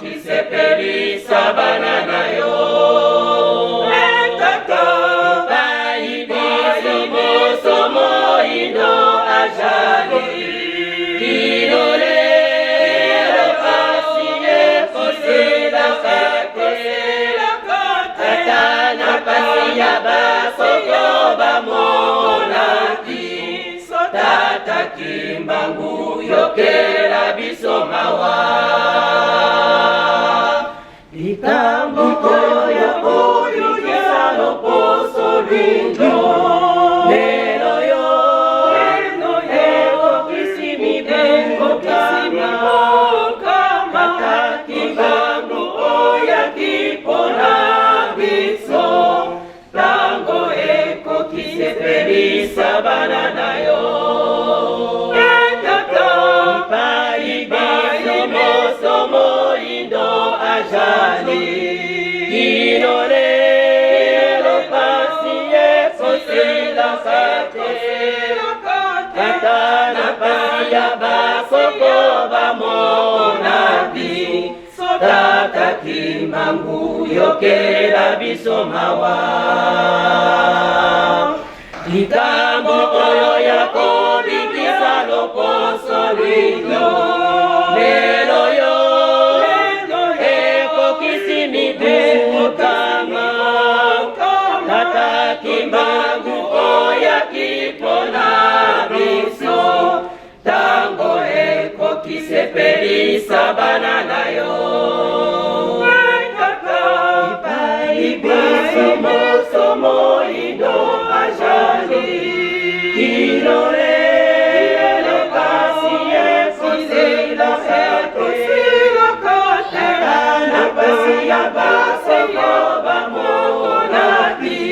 Ekokisepelisa bana na yo. E tata, epai biso moso moindo ajali kino lelo pasi ekosilaka te ata na pasi ya basoko bamonaki tata kimbangu yokela biso mawa likambo oyo oyokisa loposo lwindo lelo yo ekokisi mibengo kama tata kimbangu oyaki mpona biso tango ekokisepelisa bana na yo etata epai biso moso moindo ajali kino lelo pasi ekosilaka te ata na pasi ya bakoko bamonaki tata kimbangu yokela biso mawa likambo oyo ya kobikisa loposo lwindo lelo yo ekokisi mibu kama tata kimbangu oyaki mpona biso tango ekokisepelisa bana na yo epai biso moso moindo ajali kino lelo pasi ekosilaka te ata na pasi ya basoko bamonaki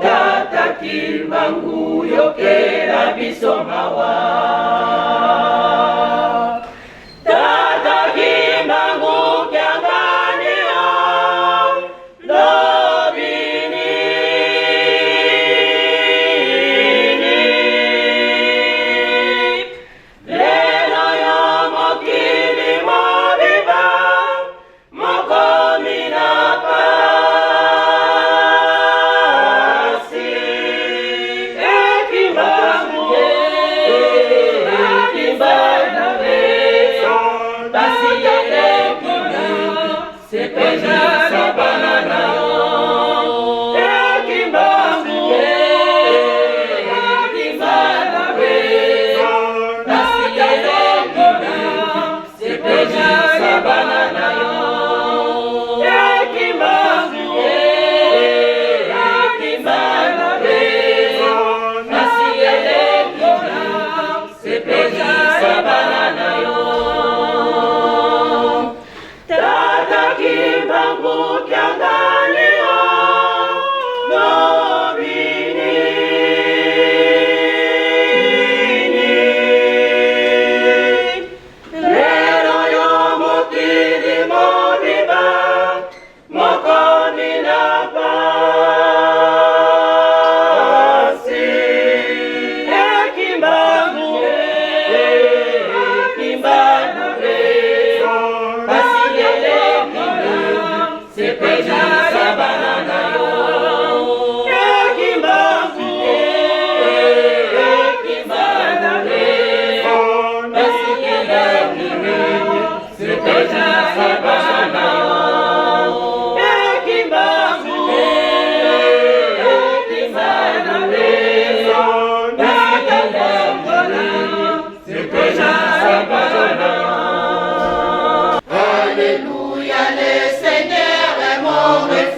tata kimbangu yokela biso mawa tata kimbangu kiangani yo lobi nini lelo yo mokili mobimba mokomi na pasi ekimbangu ekimbangu pasi eleki mingi sepelisa bana na yo ekimbangu ekimbangu pasi eleki mingi sepelisa bana na yo ekimbangu ekimbangu pasi eleki mingi sepelisa bana na yo tata kimbangu kiangani yo lobi nini lelo yo mokili mobimba mokomi na pasi ekimbangu ekimbangu pasi eleki mingi sepelisa bana na yo ekimbangu ekimbangu pasi eleki mingi sepelisa bana na yo ekimbangu ekimbangu pasi eleki mingi sepelisa bana na yo. Alléluia, le Seigneur est mon refuge.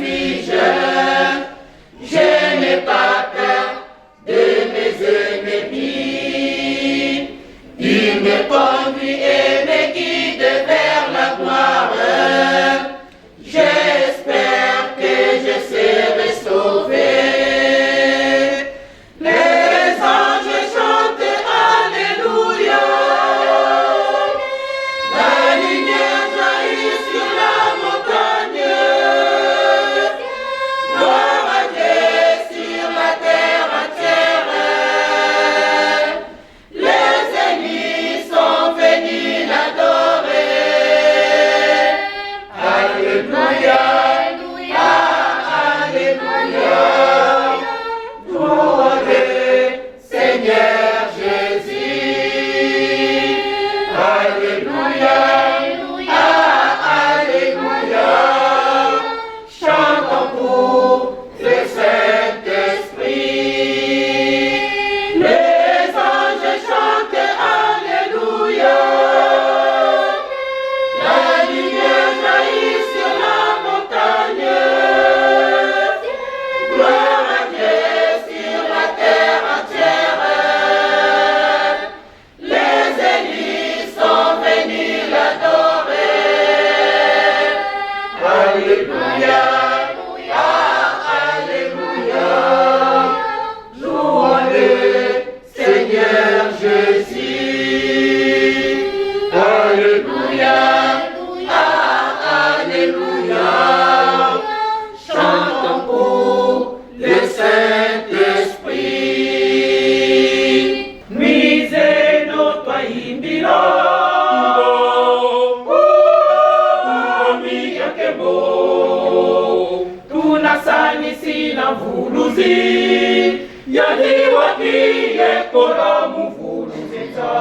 bolingo tunasanisi na mvuluzi yaliwaki yekola muvuluziza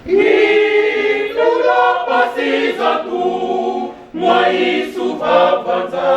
Indula pasiza tu mwaisuvavanza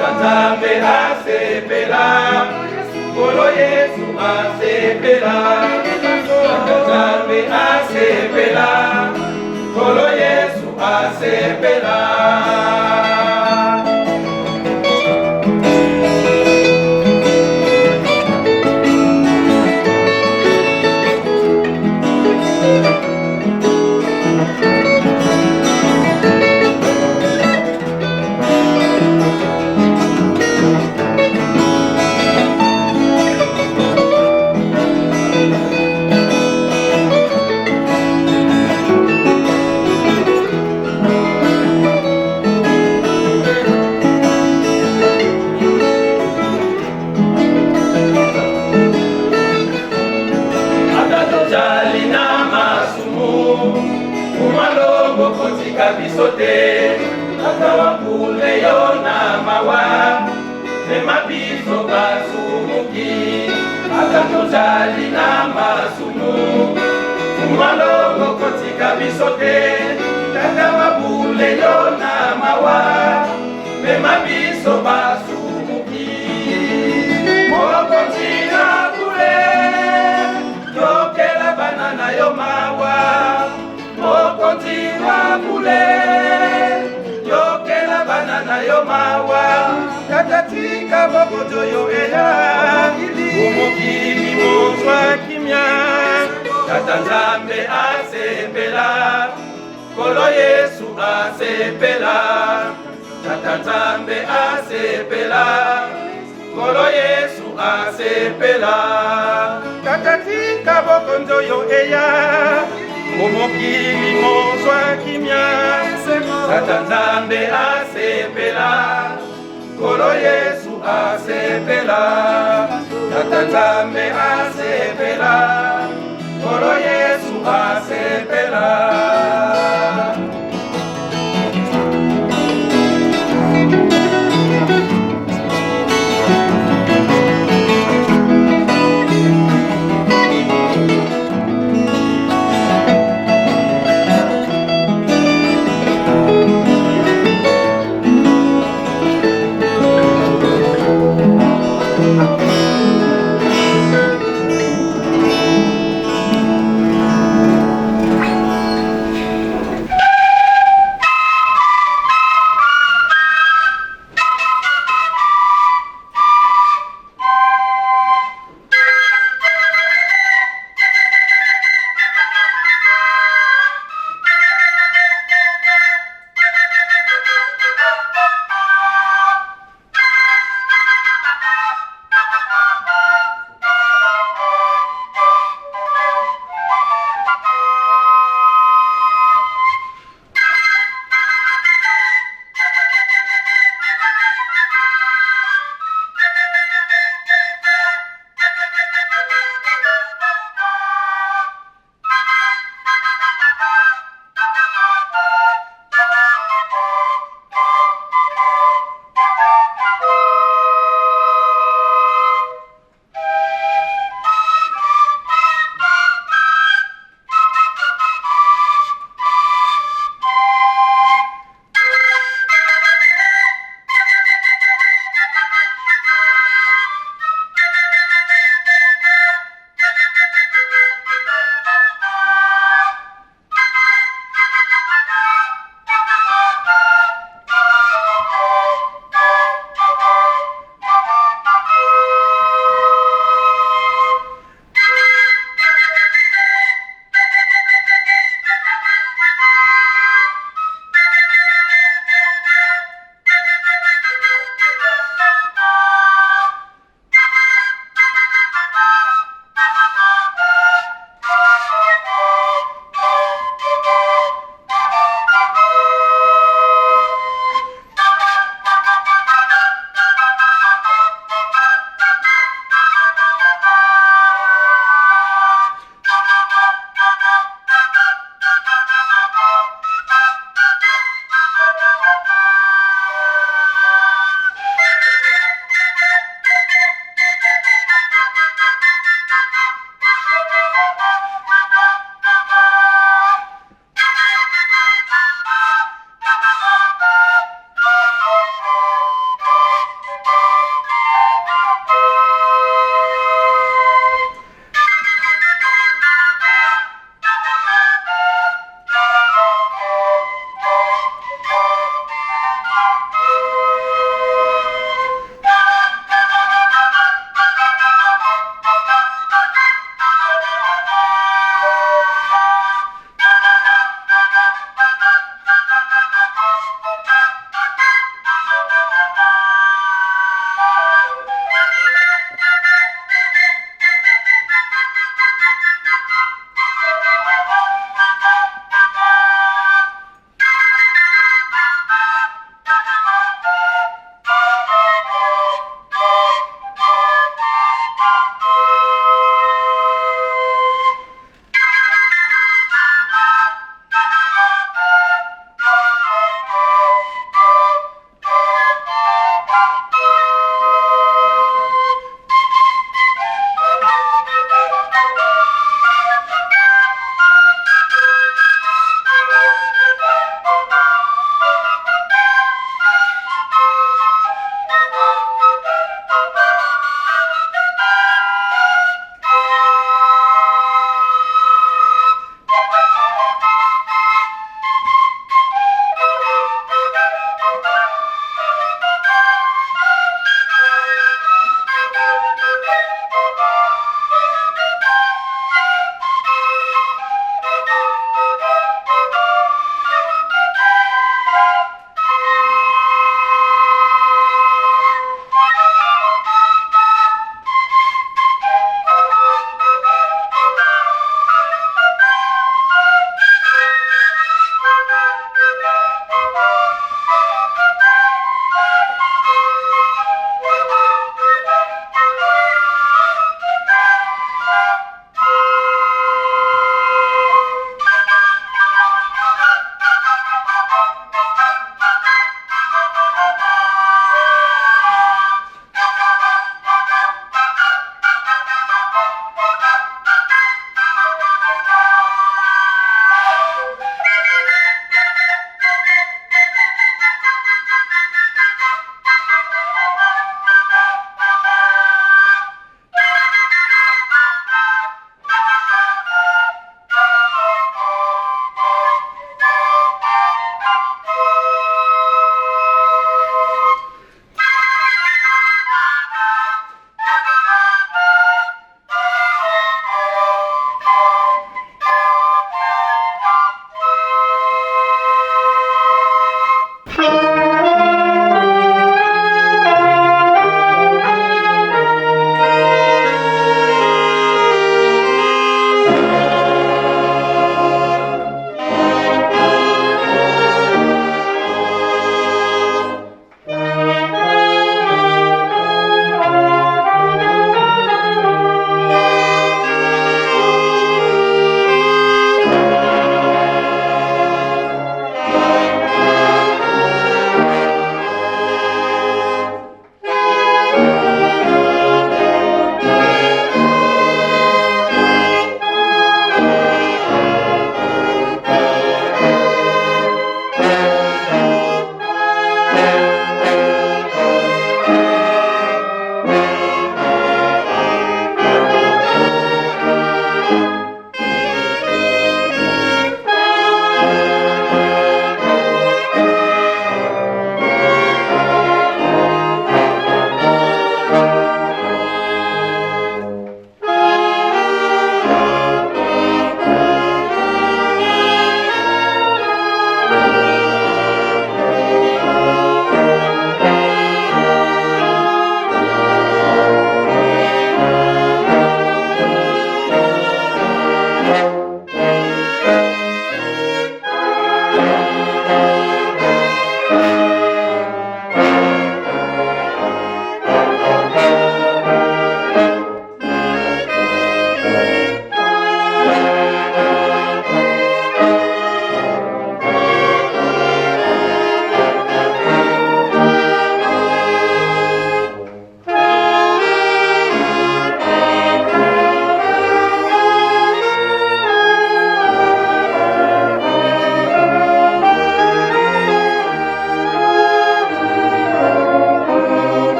Tata Nzambe asepela, Nkolo Yesu asepela. Tata Nzambe asepela, Nkolo Yesu asepela. Ata tozali na masumu, umalongo kotika biso te. Tata wa kule yo na mawa, mema biso basumuki. Ata tozali na masumu, umalongo kotika biso te. Tata wa bule yo na mawa, mema biso basumuki. Mokonzi na bule, yokela bana na yo mawa. Mokonzi wa bule, yokela bana na yo mawa. Tata tika bokonzi oyo eya, omokili mozwa kimia. Tata Nzambe asepela, Nkolo Yesu asepela. Tata Nzambe asepela, Nkolo Yesu asepela. Tata tika bokonzi oyo eya, omokili mozwa kimia. Tata Nzambe asepela, Nkolo Yesu asepela. Tata Nzambe asepela, Nkolo Yesu asepela.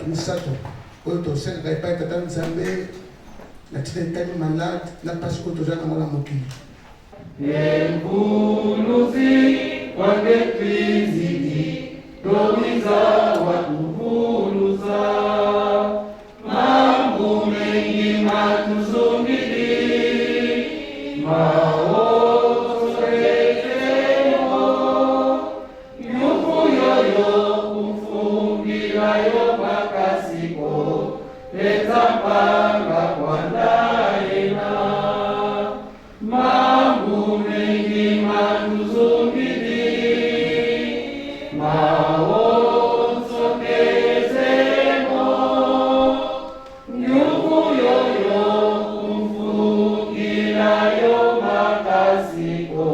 Misato oyo tosengaka epai Tata Nzambe na ntina etali malade na mpasi oyo toza nango na mokili. Emvuluzi kwangetwizidi tobiza watuvuluza mambu mengi matuzungili maotoretemo yufuyoyo kufungilayo makasiko etsampanga kwandaena mambu mengi matuzungili maotokezemo yufuyoyo kufungilayo makasiko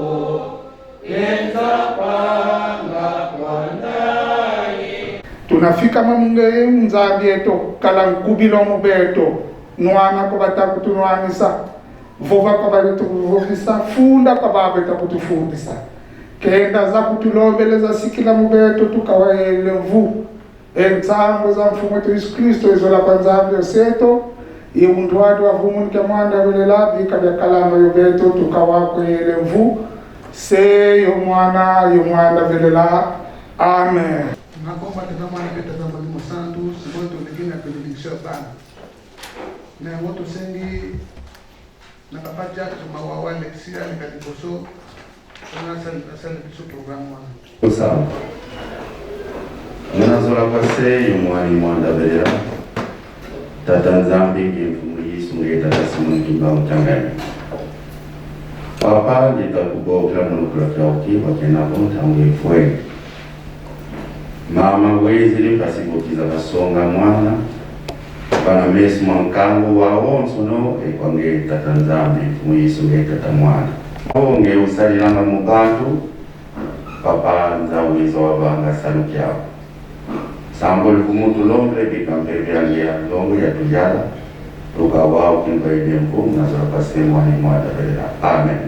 etsampanga kwandae. Tunafika mamunge Nzambi eto kala nkubilo mubeto nwana ko batakutunwanisa vova ko baletuvovisa funda ko babeta kutufundisa kenda za kutulombeleza sikila mubeto tukawaele mvu entsambo za mfumu wetu Yesu Kristo izola kwa Nzambi oseto iundwadi wa vumunike mwanda welela bika bya kalama yobeto tukawakwele mvu se yo mwana yo mwanda velela. Amen. Nakomba Tata Mwana mpe Tata Molimo Santu. Sikoyo toleki na benediction ya bana. Na yango tosengi na papa Jacques Mawawa Alexis aleka liboso mpona asala biso programme wana. Osa munazola kwa se yomwani mwanda belela Tata Nzambi nge mfumu Yesu nge Tata Simoni Kimbangu Kiangani papa nditakubokela munukula kyauki wakenako ntango ifwe mama wezili mpasibukiza basonga mwana bana mesu mwankango wawo nsono ekwange Tata Nzambi mfumu Yesu nge Tata mwana onge usalilanga mu bantu papa nzawizo wabanga salukyao sambo lukumutu lombre bikampe byange longo ya tujala tukawao kimbaile mfumu nazola pasemwani mwadabelela. Amen.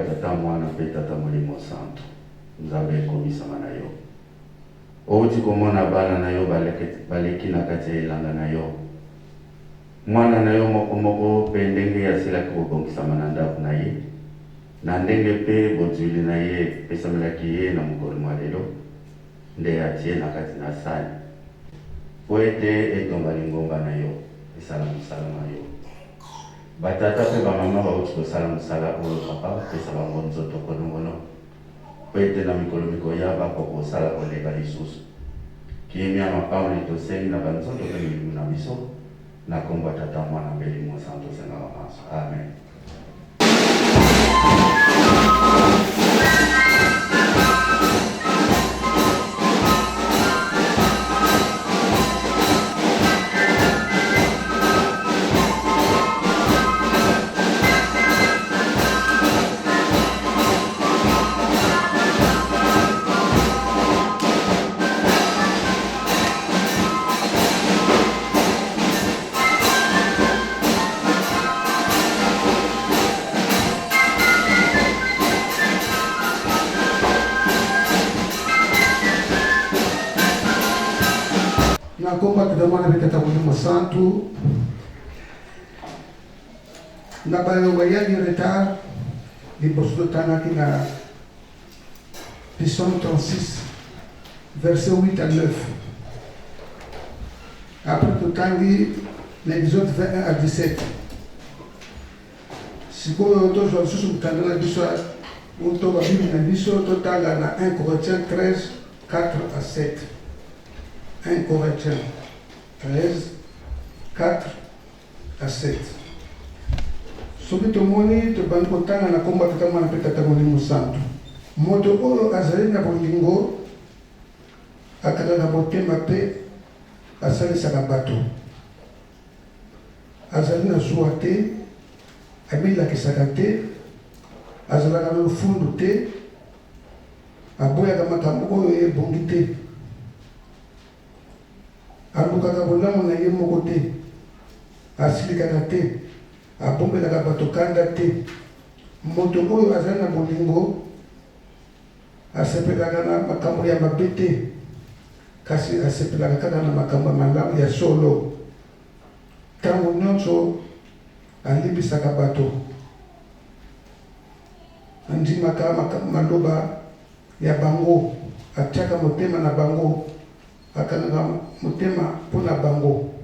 Tata mwana mpe Tata Molimo Santu, Nzambe ekomisama na yo. Outi komona bana na yo baleki na kati ya elanga na yo, mwana na yo moko moko mpe ndenge asilaki kobongisama na ndako na ye, na ndenge mpe bozwili na ye epesamelaki ye na mokolo mwa lelo, nde atie na kati na sani po ete etonga lingomba na yo, esala mosala na yo. Batata mpe bamama bauti kosala mosala oyo, papa, pesa bango nzoto kolongono po ete na mikolo mikoya bakoka kosala koleka lisusu. Kimia mapamboli tosengi na banzoto mpe milimo na biso na kombo ya Tata, Mwana mpe Elimo Santu tosengaka manso. Amen. Mwana mpe Tata Molimo Santu. Na bayo bayaki retard liboso totangaki na Psaume 36 verset 8 à 9. Après totangi na Exode 21 à 17. Sikoyo tozwa lisusu mokanda na biso to babible na biso totanga na 1 Corinthiens 13 4 à 7. 1 Corinthiens 13 4 à 7. Soki tomoni tobandi kotanga na kombo ya Tata Mwana mpe Tata Molimo Santu. Moto oyo azali na bolingo akangaka motema mpe asalisaka bato. Azali na zuwa te, amilakisaka te, azalaka na lofundu te, aboyaka makambo oyo ebongi te, alukaka bolamu na ye moko te, asilikaka te, abombelaka bato kanda te. Moto oyo azali na bolingo asepelaka na makambo ya mabe te, kasi asepelaka kaka na makambo ya malamu ya solo. Ntango nyonso alimbisaka bato, andimaka maloba ya bango, atiaka motema na bango, akangaka motema mpo na bango.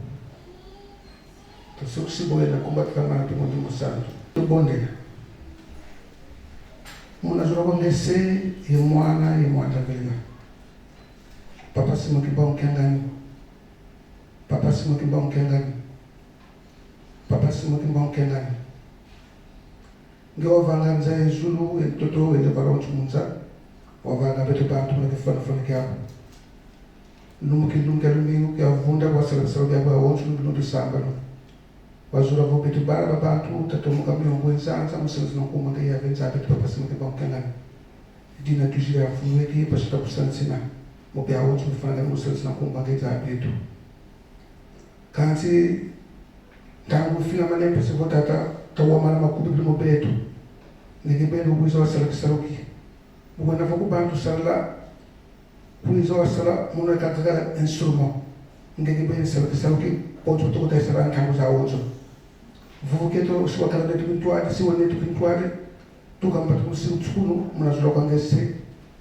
Tosukisi boye na kombo ya Tata, Mwana mpe Molimo Santu. Tobondela. Mona azwaka ngese ye mwana ye mwana velela. Papa Simon Kimbangu Kiangani. Papa Simon Kimbangu Kiangani. Papa Simon Kimbangu Kiangani. Nge wavanga nza ezulu entoto elekwala ontshumunza wavanga beto bantu muna kifanifani kyabo lumukilunga lumingu kyavunda kwasalabasala kyabo awontshu lumbilundu sambalo wazula vo beto bala babantu tatomuka miyongo enzanza musebenzi nonkuma nge yave nza beto Papa Simon Kimbangu Kiangani dina tujila ya mfumu eki pashata kusansina mubya awontshu mifanakani musebenzi nonkuma nge nza beto Kanti ntango fina malembe seko tata tawamana makubi bili mobeto ndenge bende ubwiza wasala kisaluki bukona fa kubantu sala kuiza wasala muno ekakaka instrument ngeke bende sala kisaluki onzo tokota isala ntango za onzo vuvuketo siwakala netu kintwale siwa netu kintwale tukamba tukusi utsukunu munazula kwangese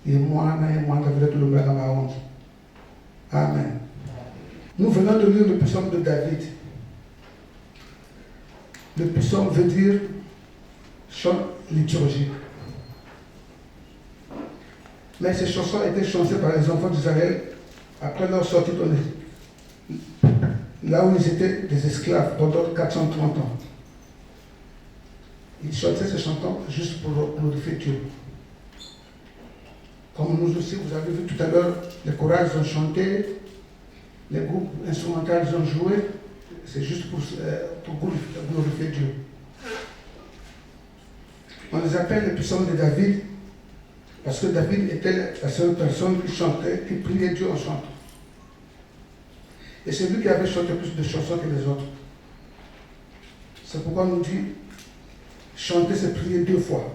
ye mwana ye mwana vile tulumbelaka maonzo. Amen. Nous venons de lire le psaume de David. Le psaume veut dire chant liturgique. Mais ces chansons étaient chantées par les enfants d'Israël après leur sortie de là où ils étaient des esclaves pendant 430 ans. Ils chantaient ces chantants juste pour glorifier Dieu. Comme nous aussi, vous avez vu tout à l'heure, les chorales ont chanté, les groupes instrumentaux ont joué. C'est juste pour glorifier Dieu. On les appelle les psaumes de David parce que David était la seule personne qui chantait, qui priait Dieu en chantant. Et c'est lui qui avait chanté plus de chansons que les autres. C'est pourquoi on nous dit, chanter, c'est prier deux fois.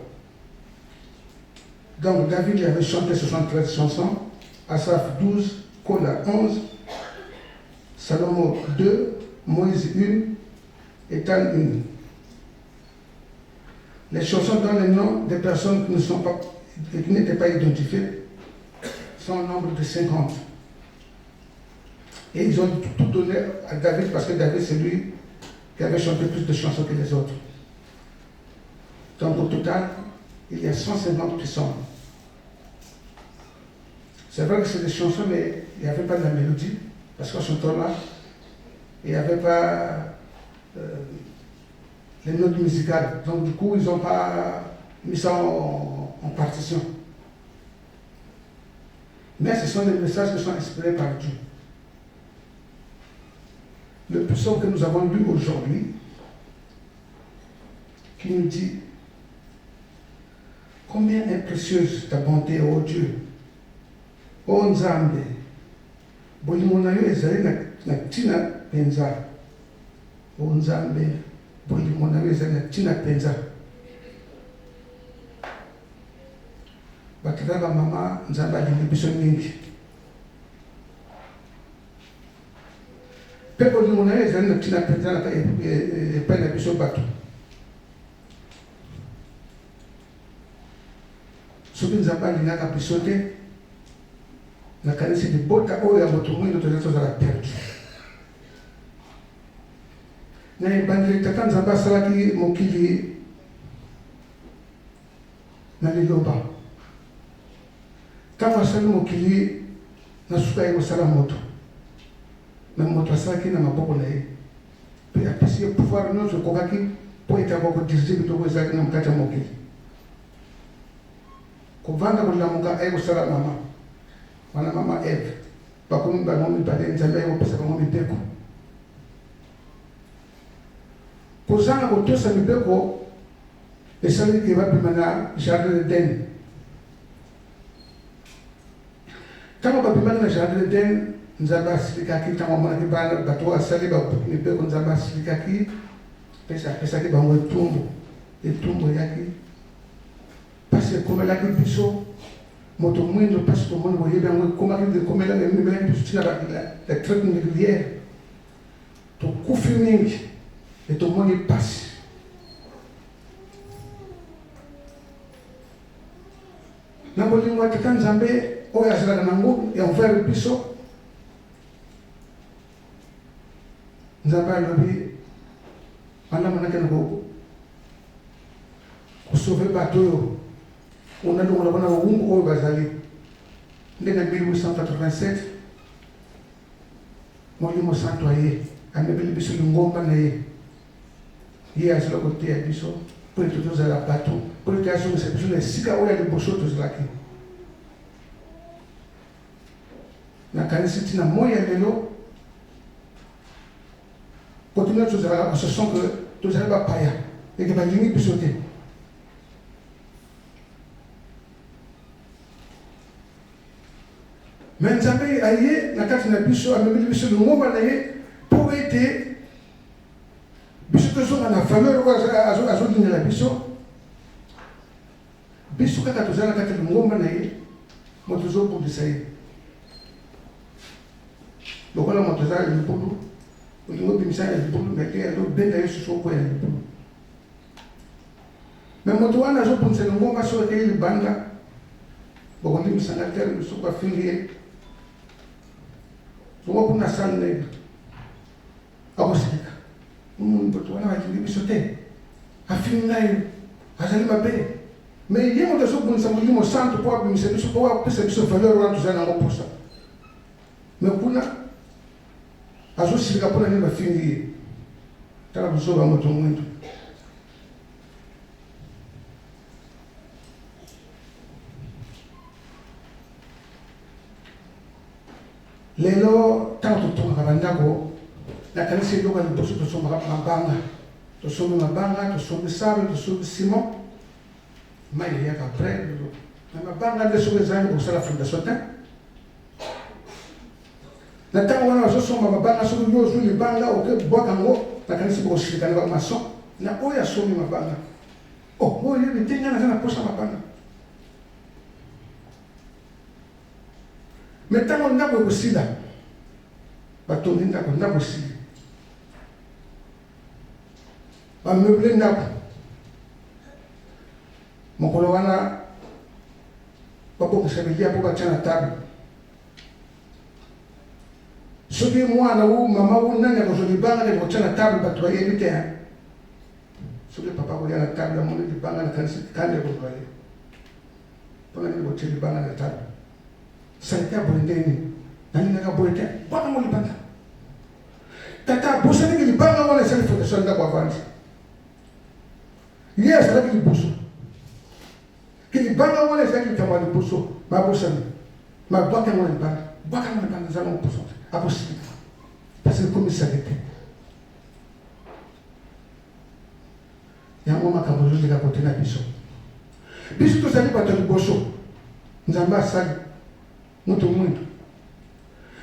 Donc David avait chanté 73 chansons, Asaph 12, Kola 11, Salomon 2, Moïse 1, Ethan 1. Les chansons donnent les noms des personnes qui ne sont pas, qui n'étaient pas identifiées sont au nombre de 50. Et ils ont tout donné à David parce que David, c'est lui qui avait chanté plus de chansons que les autres. Donc au total, il y a 150 psaumes. C'est vrai que c'est des chansons, mais il n'y avait pas de la mélodie, parce qu'en ce temps-là, il n'y avait pas les notes musicales. Donc du coup, ils n'ont pas mis ça en partition. Mais ce sont des messages qui sont inspirés par Dieu. Le psaume que nous avons lu aujourd'hui, qui nous dit combien est précieuse ta bonté, ô Dieu, ô Nzambe, bolingo na yo ezali na ntina mpenza. O Nzambe, bolingo na yo ezali na ntina mpenza. Batata, bamama, Nzambe alingi biso mingi. Mpe bolingo na ye ezali na ntina mpenza epai na biso bato. Soki Nzambe alingaka biso te, nakanisi libota oyo ya moto mwindo tozali tozala perdu. Na ebandeli Tata Nzambe asalaki mokili na liloba. Ntango asali mokili, na suka ye kosala moto. Na moto asalaki na maboko na ye mpe apesi ye pouvoir nyonso ekokaki mpo ete akoka kodirige biloko ezalaki na kati ya mokili. Kovanda kolamuka aye kosala mama wana, mama Eve, bakomi bango mibale, Nzambe aye kopesa bango mibeko. Kozanga kotosa mibeko esalaki ke babima na jardin d'Eden. Ntango babimaki na jardin d'Eden, Nzambe asilikaki ntango amonaki bana bato oyo asali babuki mibeko. Nzambe asilikaki mpe apesaki bango etumbu. Etumbu eyaki, mpasi ekomelaki biso moto mwindo, mpasi tomoni boyebi yango ekomaki ekomelaki ememelaki biso ntina la traite négrière. Tokufi mingi e tomoni mpasi. Na bolingo ya Tata Nzambe oyo azalaka nango envers biso, Nzambe alobi malamu nakende kosauve bato oyo onalongola bona bowumbu oyo bazali. Nde na 1887 Molimo Santu aye, amemeli biso lingomba na ye. Ye azala koteya biso mpo ete tozala bato, mpo ete azongisa biso na esika oyo ya liboso tozalaki. Nakanisi ntina moi ya lelo koto nyonso tozalaka, on se sent que tozali bapaya, eke balingi biso te. Mais Nzambe aye na kati na biso, amemeli biso lingomba na ye mpo ete biso tozonga na valeur oyo azolingela biso. Biso kaka toza na kati ya lingomba na ye, moto tozobundisa ye lokola moto aza na libulu, olingi obimisa na libulu, mais ye azobenda ye susu okwea na libulu. Mais moto wana azobundisa lingomba, soki akei libanda, bokolimbisa nga terme, soki bafingi ye bongo kuna sale nègre, akosilika. Bato wana balingi biso te, afingi ngai, azali mabe. Mais ye moto azobundisa Molimo Santu mpo abimisa biso, mpo apesa biso valeur wana tozali nango mposa. Mais kuna azosilika mpona nini bafingi ye. Tala buzoba moto mwindu. Lelo ntango totongaka bandako, nakanisi eloko ya liboso tosombaka mabanga. Tosombi mabanga, tosombi sable, tosombi ciment, mai eyaka après. Na mabanga nde soki ezangi kosala fondation te. Na ntango wana bazosomba mabanga, soki yo ozwi libanga oke bwaka yango, nakanisi bokosilika na bamason na oyo asombi mabanga. Oh, oyo oyebi te, ngai naza na posa mabanga. Me ntango ndako ekosila, batongi ndako, ndako esili, bameuble ndako, mokolo wana babongisa bilia mpo batya na table. Soki mwana u mama u nani akozwa libanga nde kotya na table, bato bayebi te. Soki papa akolia na table, amoni libanga, nakanisi kanda ekozwa ye. Mpona nini botie libanga na table? Salite ya boye ndenge nini? Nalingaka boye te. Bwaka ngo libanda. Tata abosanaki libanga wana esali fondation ya ndako avandi. Ye azalaki liboso. Ke libanga wana ezalaki likambo ya liboso, babosani. Babwaka yango na libanda. Bwaka yango na libanda, eza nango poso te. Akosilika. Parce que ekomi salite. Yango makambo ezoleka kote na biso. Biso tozali bato ya liboso Nzambe asali moto mwindo.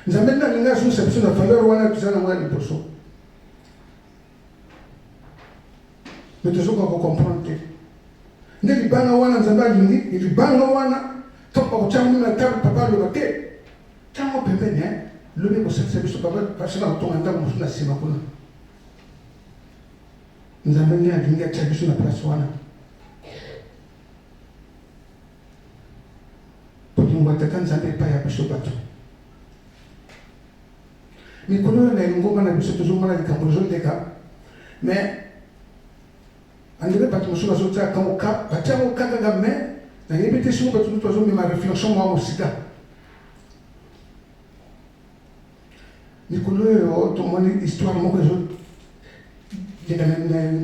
Nzambe nde alingi azongisa biso na valeur wana tozali nango ya liboso. Me tozokoka kocomprendre te. Nde libanga wana Nzambe alingi, libanga wana ntango bakotya yango na table, papa aloba te, ntango pembeni. Lobi ekosalisa biso papa basala kotonga ndako mosusu na nsima kuna. Nzambe nde alingi atia biso na place wana. Bolingo ya Tata Nzambe epai ya biso bato. Mikolo oyo na lingomba na biso tozomona likambo ezoleka, mais andire bato mosusu bazotia kango ka batia yango ka kaka, mais nayebi te soki bato mosusu bazomema reflexion mwa mosika. Mikolo oyo tomoni histoire moko ezoleka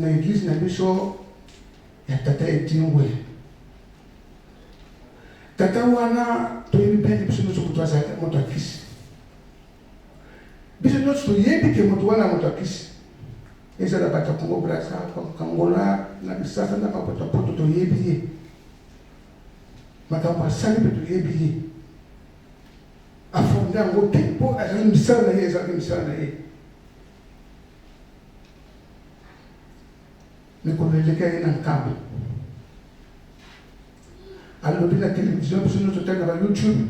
na eglise na biso ya tata Edingwe. Tata wana toyebi bien biso nyonso moto azalaka moto ya kisi. Biso nyonso toyebi ke moto wana moto ya kisi. Ezala bato ya Congo Brazza, Angola, na Kisasa na bato ya Poto toyebi ye. Makambo asali mpe toyebi ye. Afonde yango te mpo azali misala na ye, ezalaki misala na ye. Mikolo eleki aye na Nkamba, alobi na television, biso nyonso totali na ba YouTube,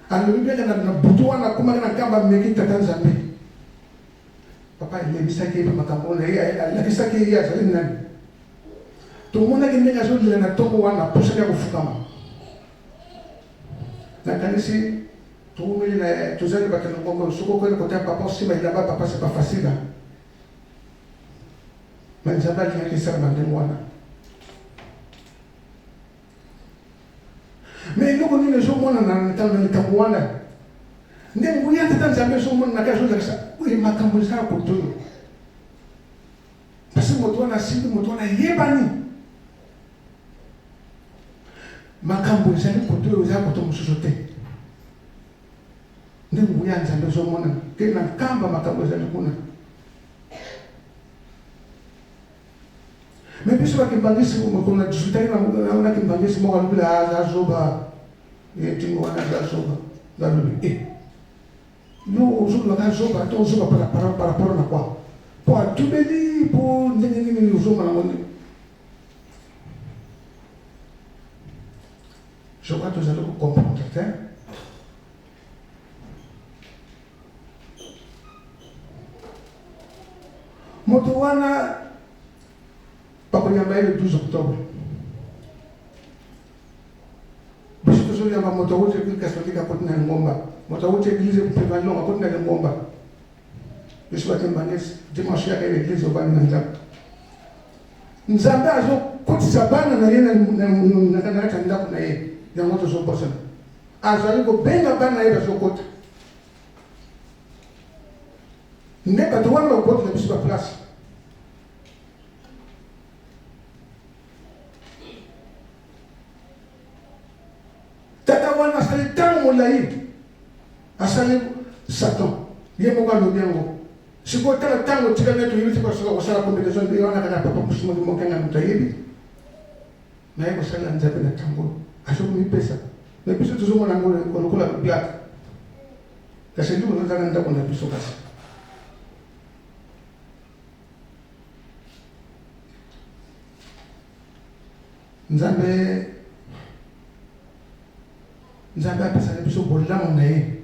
alobi mpe na butu wana akomaki na Nkamba, ameki Tata Nzambe. Papa ayebisaki ye mpe makambo na ye, alakisaki ye azali nani. Tomonaki ndenge azolela na ntongo wana, apusaki ya kofukama. Nakanisi toumeli na tozali bato na ngongo, soki okoki kotala papa osimba elamba papa, c'est pas facile. Mais Nzambe alingaki esalama ndenge wana. Mais eloko nini ezomonana na ntango na likambo wana? Nde nguya Tata Nzambe ezomonana kaka ezolakisa oyo makambo eza ya koto oyo. Parce moto wana asimbi moto wana ayebani. Makambo ezali koto oyo eza koto mosusu te. Nde nguya ya Nzambe ezomonana te na nkamba makambo ezali kuna. Mais biso ba kimbangisi mokolo na discutaki na na kimbangisi moko alobi la aza zoba ye tingo wana aza zoba ngalobi eh yo ozolobaka zoba to zoba par par rapport na quoi po atubeli po ndenge nini ozomona ngo nini je crois tozali kocomprendre te. Moto wana bakoyamba ye le 12 octobre. Biso tozoyamba moto awuti eglise catholique akoti na lingomba, moto awuti eglise mpevalong akoti na lingomba. Biso bakembangesi dimanche yaka na eglise obandi na ndako. Nzambe azokotisa bana na ye na kati ya ndako na ye, yango tozobosana. Azali kobenga bana na ye bazokota. Nde bato wana bakokotela biso ba place. Tata wana asali ntango molai, asali Satan ye moko alobi yango. Sikoyo tala ntango etikali neti oyebi te basoka kosala combinaison nde wana kaka papa mosusu moki mokenga moto ayebi naye kosalela Nzambe na ntango azokomipesa me biso tozomona yango lokola blague. Kasi eloko eza na ndako na biso kasi. Nzambe Nzambe apesaka biso bolamu na ye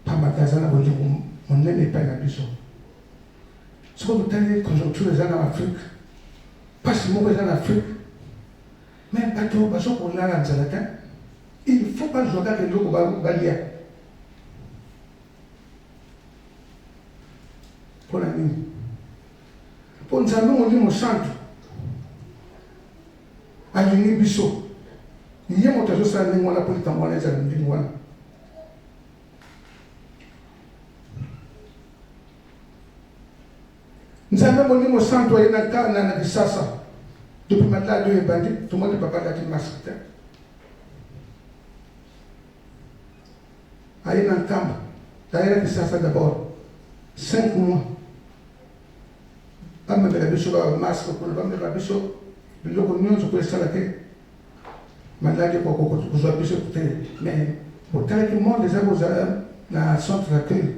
pamba te aza na bolingo monene epai na biso. Soki totali conjoncture eza na Afrique, mpasi moko eza na Afrique, mais bato bazo kolala nzala te, il faut bazwa kaka eloko balia. Mpo na nini? Mpo Nzambe Molimo Santu alingi biso, ye moto azosala ndenge wana mpo likambo wana ezala ndenge wana. Nzambe Molimo Santu aye na na, na Kisasa depuis maladi oyo ebandi, tomoni papa alati masque te, aye na Nkamba, aye na Kisasa d'abord 5 mois, bamemela biso ba masque kuna, bamemela biso biloko nyonso po esala te maladi kozwa biso te. Mais botalaki monde eza kozala na centre d'accueil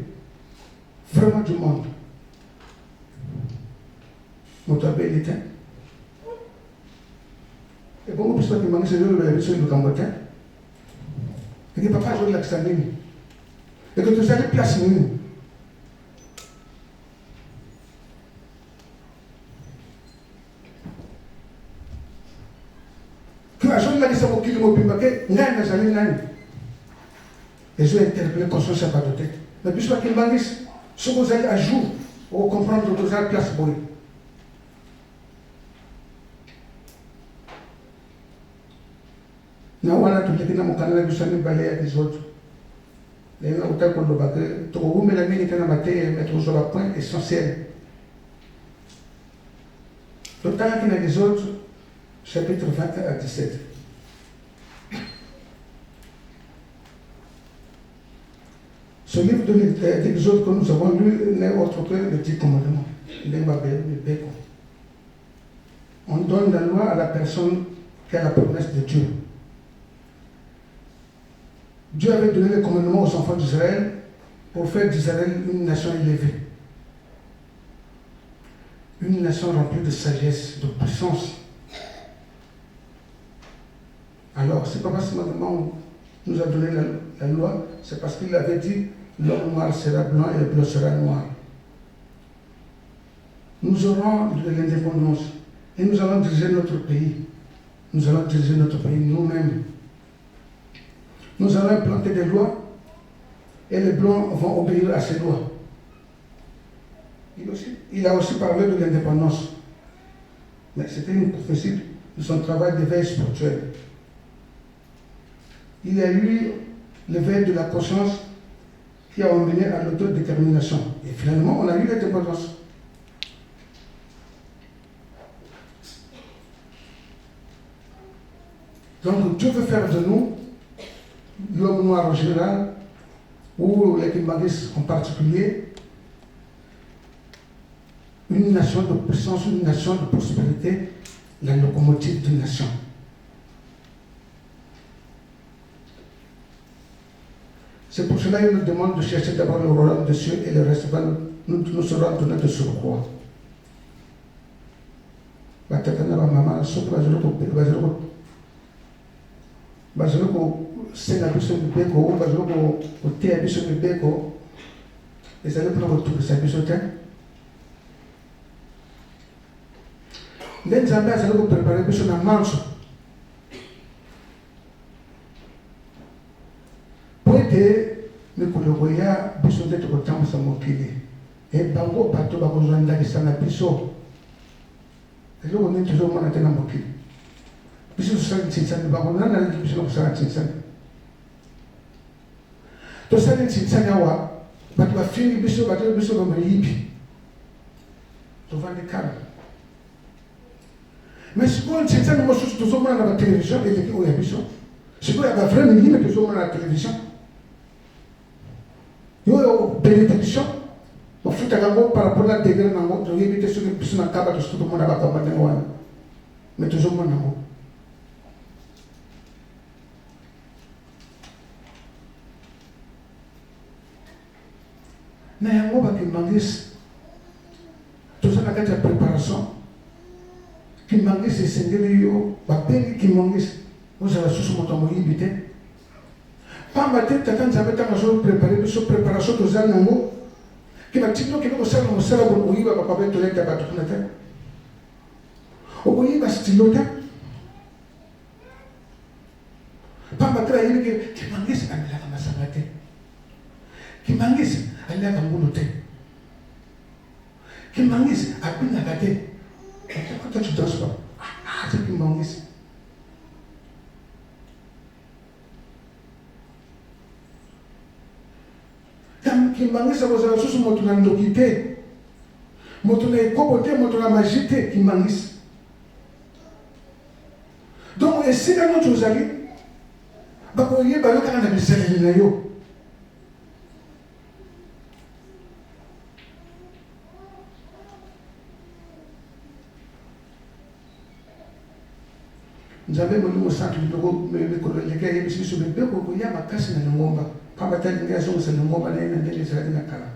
vraiment du monde, moto abeli te. Ebongo biso bakimangisi ezolobela biso likambo te. Eke papa azolakisa nini? Eke tozali place nini? Ke azolakisa mokili mobimba ke ngai nazali nani? Ezo interpeller conscience ya bato te. Mais biso ba kimbanguiste soki ozali à jour oko comprendre toza place boye. Na wana toleki na mokanda na biso ya mibale ya Exode. Ndenge nautaki koloba ke tokowumela mingi te na mateya mais tokozwa ba points essentiels. Totangaki na Exode chapitre 21 à 17. Ce livre d'Exode que nous avons lu n'est autre que le Dix Commandements, ndenge mibeko. On donne la loi à la personne qui a la promesse de Dieu. Dieu avait donné les commandements aux enfants d'Israël pour faire d'Israël une nation élevée. Une nation remplie de sagesse, de puissance. Alors, si Papa Simon nous a donné la loi, c'est parce qu'il avait dit l'homme noir sera blanc et le blanc sera noir. Nous aurons de l'indépendance et nous allons diriger notre pays. Nous allons diriger notre pays nous-mêmes. Nous allons implanter des lois et les blancs vont obéir à ces lois. Il a aussi parlé de l'indépendance. Mais c'était une prophétie de son travail d'éveil spirituel. Il y a eu l'éveil de la conscience qui a emmené à l'autodétermination. Et finalement, on a eu l'indépendance. Donc Dieu veut faire de nous, l'homme noir en général, ou les Kimbanguistes en particulier, une nation de puissance, une nation de prospérité, la locomotive d'une nation. C'est pour cela qu'il nous demande de chercher d'abord le royaume de cieux et le reste va nous, nous sera donné de surcroît. Batata na bamama soki bazali kosenga biso mibeko oyo bazali koteya biso mibeko ezali mpona kotungisa biso te. Nde Nzambe azali koprepare biso na manso mpo ete mikolo ekoya biso nde tokotambwisa mokili e bango bato bakozwa ndakisa na biso. Eloko nini tozomona te na mokili? Biso tosali ntsinsani, bango nani aleki biso na kosala ntsinsani? Tosali ntsinsani awa, bato bafingi biso, bato biso bamiyibi, tovandi calme. Mais sikoyo ntsinsani mosusu tozomona na batelevizio eleki oyo ya biso. Sikoyo ya bavrai miyibi tozomona na televizio Yo benediction bafutaka yango par rapport na degre na yango, toyebi te soki biso na kaba tosi tokomona makambo ndenge wana, mais tozomona yango. Na yango bakimbangisi toza na kati ya préparation. Kimbangisi esengeli yo babengi kimbangisi ozala susu moto ya moyibi te. Pamba te Tata Nzambe tango azo preparer biso, preparation toza nango ke batindi yo kende kosala mosala boye, okoyiba ba papier toilette ya bato kuna te, okoyiba stylo te, pamba te bayebi ke Kimangisi amelaka masanga te, Kimangisi aliaka ngulu te, Kimangisi abinaka te. Toi tu danses pas. Ah, c'est Kimangisi. Kimbanguiste akozala lisusu moto na ndoki te, moto na ekobo te, moto na magie te, Kimbanguiste. Donc esika nyonso ozali bakoyeba yo kaka na bizaleli na yo. Nzambe Molimo Santu biloko mikolo eleki ayebisi biso mibeko ekoya makasi na lingomba, pamba te alingi azongisa lingomba na ye na ndenge ezalaki na kala.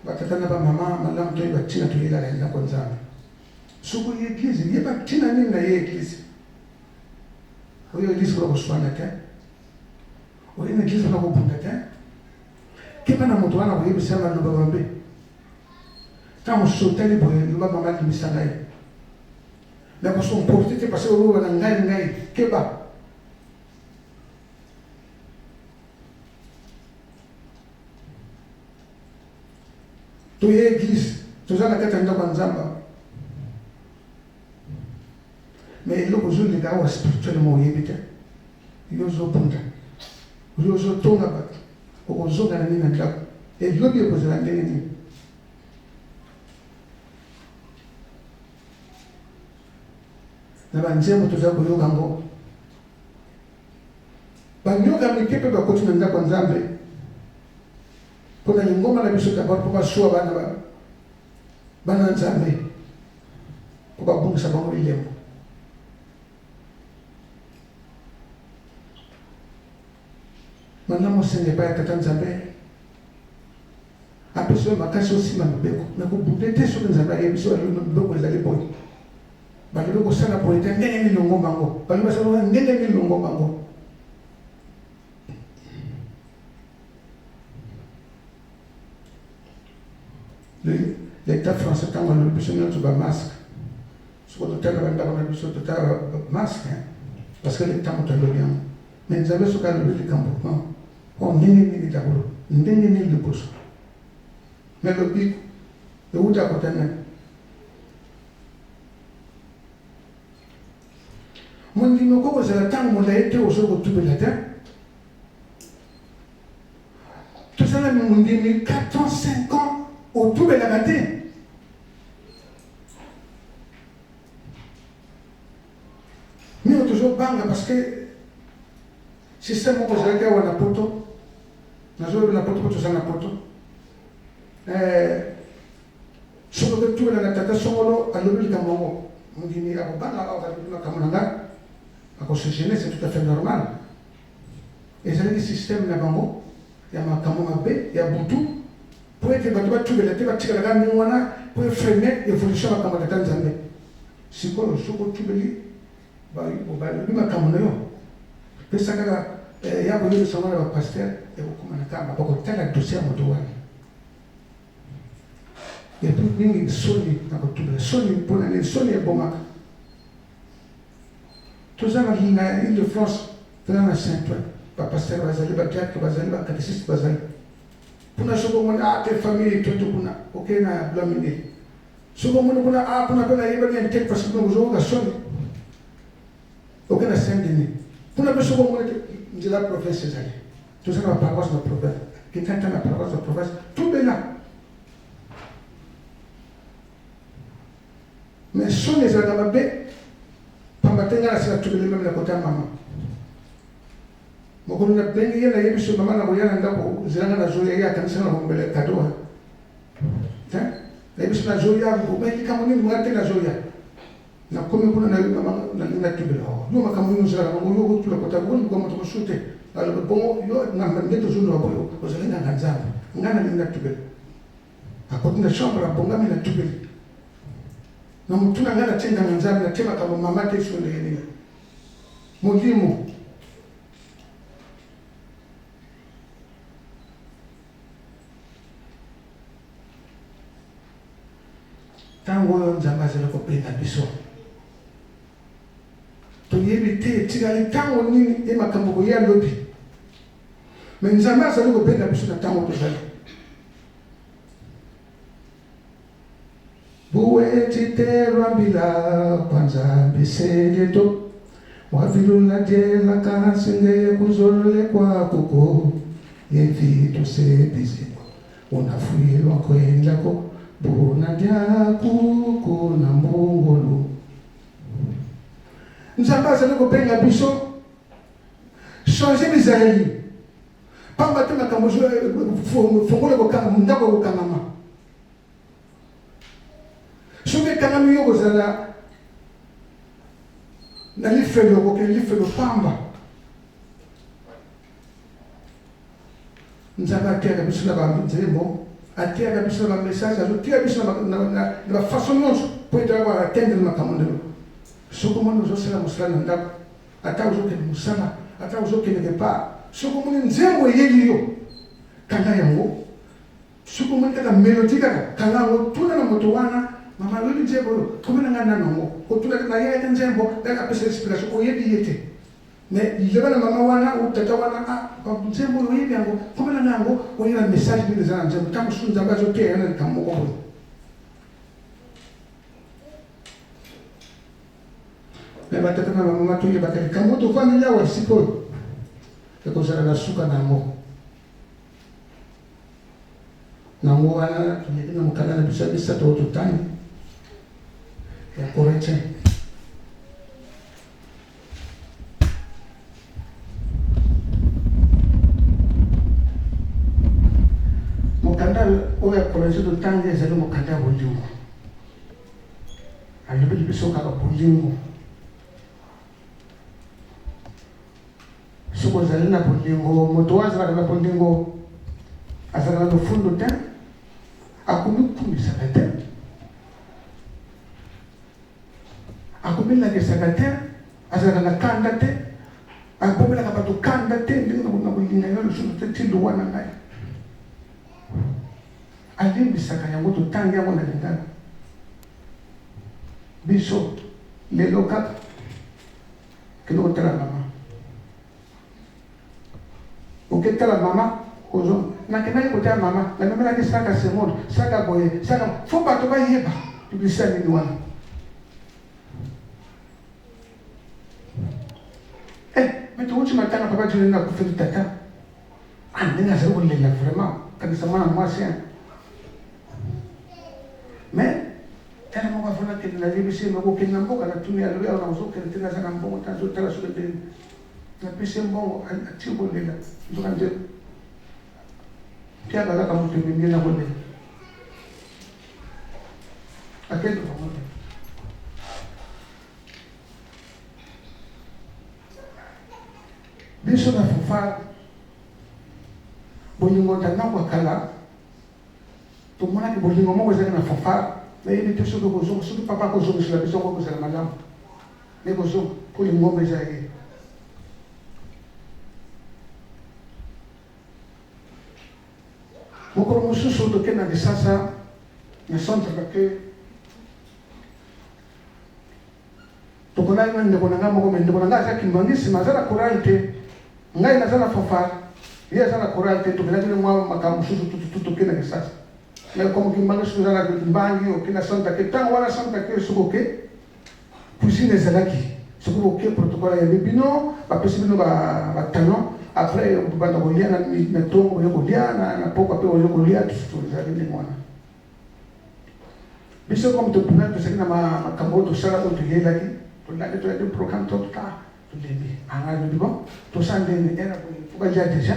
Batata na bamama, malamu toyeba ntina toyelaka na ndako ya Nzambe. Soki oye eglise, yeba ntina nini na ye eglise. Oye eglise mpona koswana te, oye na eglise mpona kobunda te. Keba na moto wana koyebisa maloba mabe. Ntango mosusu otali boye, loba mama limbisa ngai. Mais kosomporte te parce que oloba na ngai ngai, keba. Toye eglise, toza na kati ya ndako ya Nzambe. Mais eloko ozoleka awa spirituellement oyebi te. Yo ozobunda, yo ozotonga bato, okozonga na nini na ndako? Elobi ekozala ndenge nini? Na banzembo toza koyoka yango, banyoka mike mpe bakoti na ndako ya Nzambe mpo na lingomba na biso d'abord mpo basuwa bana bana Nzambe mpo babungisa bango bilembo. Malamu osenga epai ya Tata Nzambe apesa yo makasi osimba mibeko me kobunda te. Soki Nzambe ayebisi yo alobi mibeko ezali boye, balobi kosala boye te, ndenge nini longomba yango balobi basala ndenge nini longomba yango. L'Etat français ntango alobi biso nyonso ba masque, soki totala bandako na biso totala masque parce que l'Etat moto alobi yango. Mais Nzambe soki alobi likambo non o ndenge nini dabolo ndenge nini liboso me lobiko ewuta kota nani? Mondimi okoki kozala ntango molai te ozoki kotubela te. Tozala mondimi 4 ans 5 ans otubelaka te. Mingi tozobanga parce que système moko ezalaki awa na poto, nazolobi na poto mpo toza na poto. Soki okotubela na tata songolo alobi likambo yango, mondimi akobanga awa alobi makambo na ngai, akose gêner, c'est tout à fait normal. Ezalaki système na bango ya makambo mabe ya butu mpo ete bato batubela te, batikala kaka ndenge wana mpo efreiner evolution ya makambo ya tata Nzambe. Sikoyo soki otubeli balobi makambo na yo, pesa kaka ya koyebisa yango na ba pasteur, ekokoma na kamba, bakotala dossier ya moto wana. Et puis mingi soni na kotubela, soni mpona nini? Soni ebomaka. Toza na Ile de France, toza na Saint-Ouen, ba pasteur bazali, ba diacre bazali, ba catéchiste bazali. Kuna soki omoni ah te famille etondi kuna, okei na Blanc-Mesnil. Soki omoni kuna ah kuna mpe nayebani ya nteke parce que kuna ozoyoka soni, okei na Saint-Denis. Kuna mpe soki omoni te nzela province ezali. Toza na ba paroisse na province. Kenda ata na paroisse na province, tubela. Mais soni ezalaka mabe pamba te ngai nasi natubeli meme na kota mama. Mokolo nabengi ye nayebi so mama nakoya na ndako nzela ngai nazoya, ye akanisa nga nakombela cadeau. Hein? Nayebi so nazoya, mais likambo nini ngai te nazoya. Nakomi kuna nayebi mama nalingi natubela. Yo makambo nini ozalaka nango yo okotula kota okoluka moto mosusu te. Alobi bongo yo nde tozoloba boye ozali nganga Nzambe. Ngai nalingi natubela. Akoti na chambre abongami na tubeli. Na motu na ngai natie nganga Nzambe, natie makambo mama te so ndenge nini. Molimo. Ntango oyo Nzambe azali kobenga biso, toyebi te etikali ntango nini ye makambo koya lobi. Mais Nzambe azali kobenga biso na ntango tozali. Buwetitelwa mbila kwa Nzambe selieto wavilula dyela kasi ngeye kuzololekwa kuko yevitu sebizikwa unafwilwa kwendlako buna dyaku na mbungulu. Nzambe azali kobenga biso changer bizaleli pamba te makambo fongola ndako ekokangama. Soki ekangami yo kozala na lifelo, okokende lifelo pamba. Nzambe ateyaka biso na banzembo, ateyaka biso na bamessage, azoteya biso na bafaçon nyonso mpo ete akoka atteindre makambo ndelo. Soki omoni ozosala mosala na ndako, Ata ozokende mosala, ata ozokende quelque part, soki omoni nzembo eyeli yo, kanga yango. Soki omoni kaka melodie kaka, kanga yango, tuna na moto wana, mama oyebi nzembo oyo, komela ngai nanu yango. Kotuna te nayelaki nzembo, kaka apesa explication, oyebi ye te. Mais loba na mama wana ou tata wana, ah nzembo oyo oyebi yango, komela ngai yango, oyeba message nini eza na nzembo. Tango mosusu Nzambe azoteya yo na likambo moko boye. Me batata na bamama, toyebaka likambo tovandeli awa sikoyo ekozala na suka na yango. Nango wana toleki na mokanda na biso ya misato oyo totangi ya Corinthiens. Mokanda oyo ya Corinthiens totangi ezali mokanda ya bolingo. Alobeli biso kaka bolingo. Soki ozali na bolingo, moto oyo azalaka na bolingo azalaka na lofundo te, akomikumisaka te, akomilakisaka te, azalaka na kanda te, abomelaka bato kanda te, ndenge na kolinga yo lisusu te ti liwa na ngai. Alimbisaka yango, totangi yango na lingala. Biso lelo kaka kende kotala mama, oketala mama ozo nakendaki kotala mama, namemelaki saka semoule, saka boye, saka fo bato bayeba publicité nini wana. Eh, mais towuti matanga, papa Juni nakufeli tata. Ah, ndenge azali kolela vraiment, kanisa mwana mwasi hein. Mais tala moko afona kende na yebisi ye okende na mboka, natuni alobi awa nazokende te, naza na mbongo te, nazotala soki ndenge napesi ye mbongo, atie kolela. Nzoka nde mpiaka kaka moto ememi ye na kolela, akende bango te. Biso na fanfare bolingo ta ntango ya kala, tomonaki bolingo moko ezalaki na fanfare. Nayebi te soki okozonga, soki papa akozongisela biso yango ekozala malamu, me kozonga mpo lingomba ezalaki. Mokolo mosusu tokende na Kisasa na centre d'accueil, tokonaki na ndeko na ngai moko, me ndeko na ngai aza kimbanguiste, me aza na chorale te. Ngai naza na fanfare, ye aza na chorale te. Tokendaki na mwa makambo mosusu tututu, tokende na Kisasa. Me comme kimbanguiste, soki oza na kimbangi, okende na centre d'accueil. Ntango wana centre d'accueil, soki oke, cuisine ezalaki, soki boke protocole ayambi bino, bapesi bino batalon, après banda kolia na ntongo, boye kolia na pokwa mpe boye kolia tututu. Ezalaki ndenge wana. Biso comme tobimaki, tozalaki na makambo oyo tosala, oyo toyelaki, tolandi, tolandi programme, to tolembi. Anga alobi bon, tosala ndenge era boye, fo balia déjà,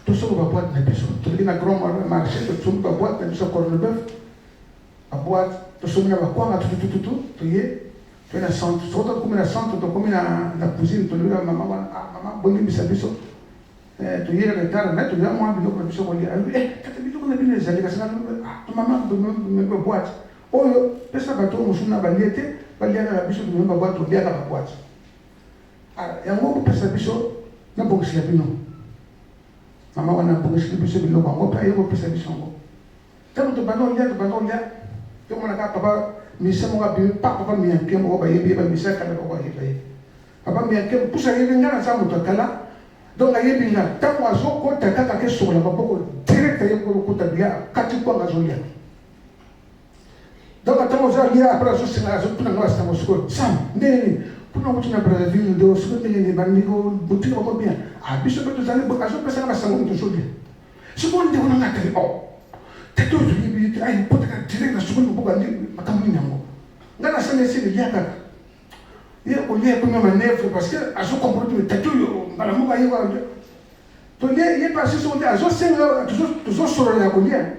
tosomba baboite na biso. Toleki na grand marché, tosombi baboite na biso ya corned-beef, baboite tosombi na bakwanga, tututututu, toye toye na centre. Soko tokomi na centre, tokomi na cuisine, tolobi na mama wana: ah mama, bolimbisa biso, toye retard, mais toya mwa biloko na biso kolia. Alobi: eh tata, biloko na bino ezali kasi. Ah, to mama, tomemi baboite oyo, pesa bato oyo mosusu na balie te, balia kaka, biso tomemi baboite, toliaka baboite yango, kopesa biso, nabongisela bino. Mama wana abongiseli biso biloko yango mpe aye kopesa biso yango. Ntango tobanda kolia, tobanda kolia, tomona kaka papa mise moko abimi pa, papa mianke moko, bayebi ye, bamise ya kala moko, ayeba ye, papa mianke mpusa, ayebi nga, naza moto ya kala, donc ayebi nga. Ntango azokota kaka, ake sokola maboko direct, aye kokota bilia, kati kwanga, azolia. Donc ntango azolia, après azosenga, azotuna nga basango: sikoyo Sam, ndenge nini kuna okuti na Brazzaville? Nde sikoyo ndenge nini bandeko botika bango bien? Ah, biso mpe tozali. Azopesanga basango, moto ozolia. Sikoyo ndeko na nga atali: oh, tata oyo toyebi ye te, ayi kotaka direct na sokoli maboko, andi makambo nini yango? Nga nasali esi lia kaka, ye kolia ekomi manœuvre, parce que azocomprendre te. Tata oyo mbala moko aye tolie, ye mpe asisi kolia, azosenga, tozosolola ya kolia,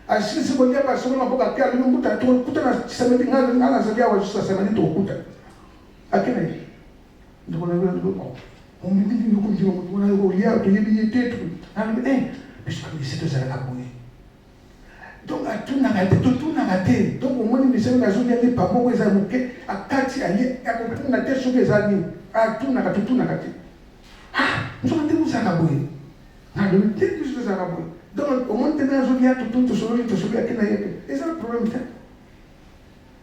asilisi kolia mpe asokoli maboko, ake, alobi: mbuta, tokokuta na samedi, nga nazali awa jusqu'à samedi, tokokuta. Ake na ye. Ndeko na yo omemi nini? Okomindima moto wana kolia, toyebi ye te. Alobi: eh, biso bamisi tozalaka boye, donc atunaka te, totunaka te. Donc omoni misala, azolia lipa moko eza moke, akati, alie, akotuna te soki eza nini. Atunaka totunaka te. Ah, nzoka ndenge ozalaka boye. Nalobi te biso tozalaka boye. Donc omoni te ndenge azolia totuni tosololi tosololi ake na ye te. Eza na problème te.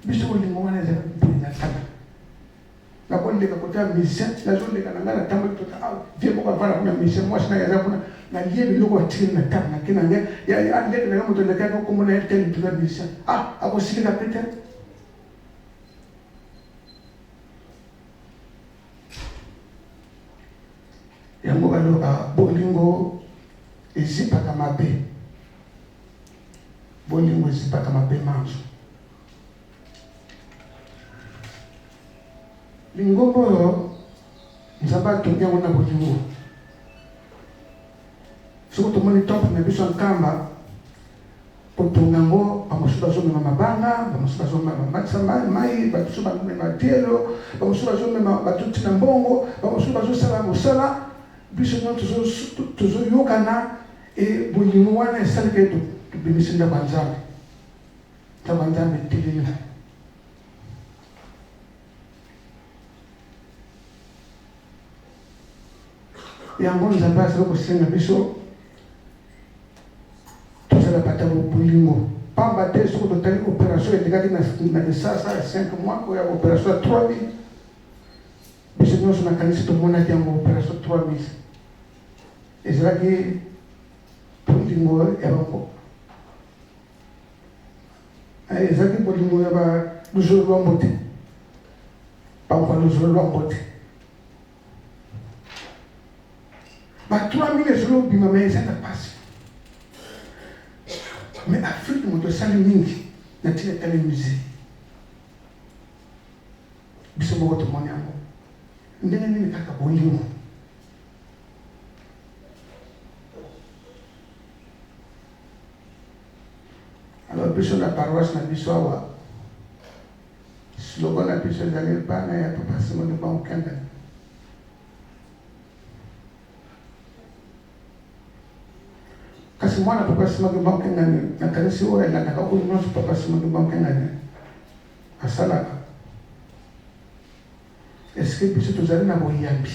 Biso bolingo wana ezalaki boye na tala. Nakoleka kote ya musicien, nazoleka na ngai natamboli tota awa, vie moko avanda kuna musicien, mwasi na ye aza kuna, nalie biloko batikeli na table nake na ngai, aleki na ngai moto alekaki nkombo na ye tel mpenza musicien. Ah, akosilika pe te. Yango balobaka bolingo ezipaka mabe, bolingo ezipaka mabe manso. Lingomba oyo Nzambe atongi yango na bolingo. Soki tomoni temple na biso ya Nkamba, kotonga yango, bamosusu bazomema mabanga, bamosusu bazomatisa mai, bamosusu bamema dielo, bamosusu bazomema batuti na mbongo, bamosusu bazosala mosala. Biso nyonso tozoyokana e bolingo wana esalaka ete tobimisi ndako ya Nzambe. Ndako ya Nzambe etelemi. Yango Nzambe azali kosenga biso tozala bato ya bolingo, pamba te soki totali operation elekaki na lisasa ya 5 mois oyo ya operation ya 3000, biso nyonso nakanisi tomonaki yango. Operation 3000 ezalaki bolingo ya bango, ezalaki bolingo ya ba luzolo lwa mbote, bango luzolo lwa mbote ba 3000 ezolobima, me eza na mpasi. Me Afrique moto asali mingi na ntina etali musée, biso moko tomoni yango ndenge nini kaka bolingo. Alors biso na paroisse na biso awa, slogan na biso ezali bana ya Papa Simon Kimbangu Kiangani. Kasi mwana Papa Simon Kimbangu Kiangani, nakanisi oyo alandaka oyo nyonso Papa Simon Kimbangu Kiangani asalaka, est-ce que biso tozali na boyambi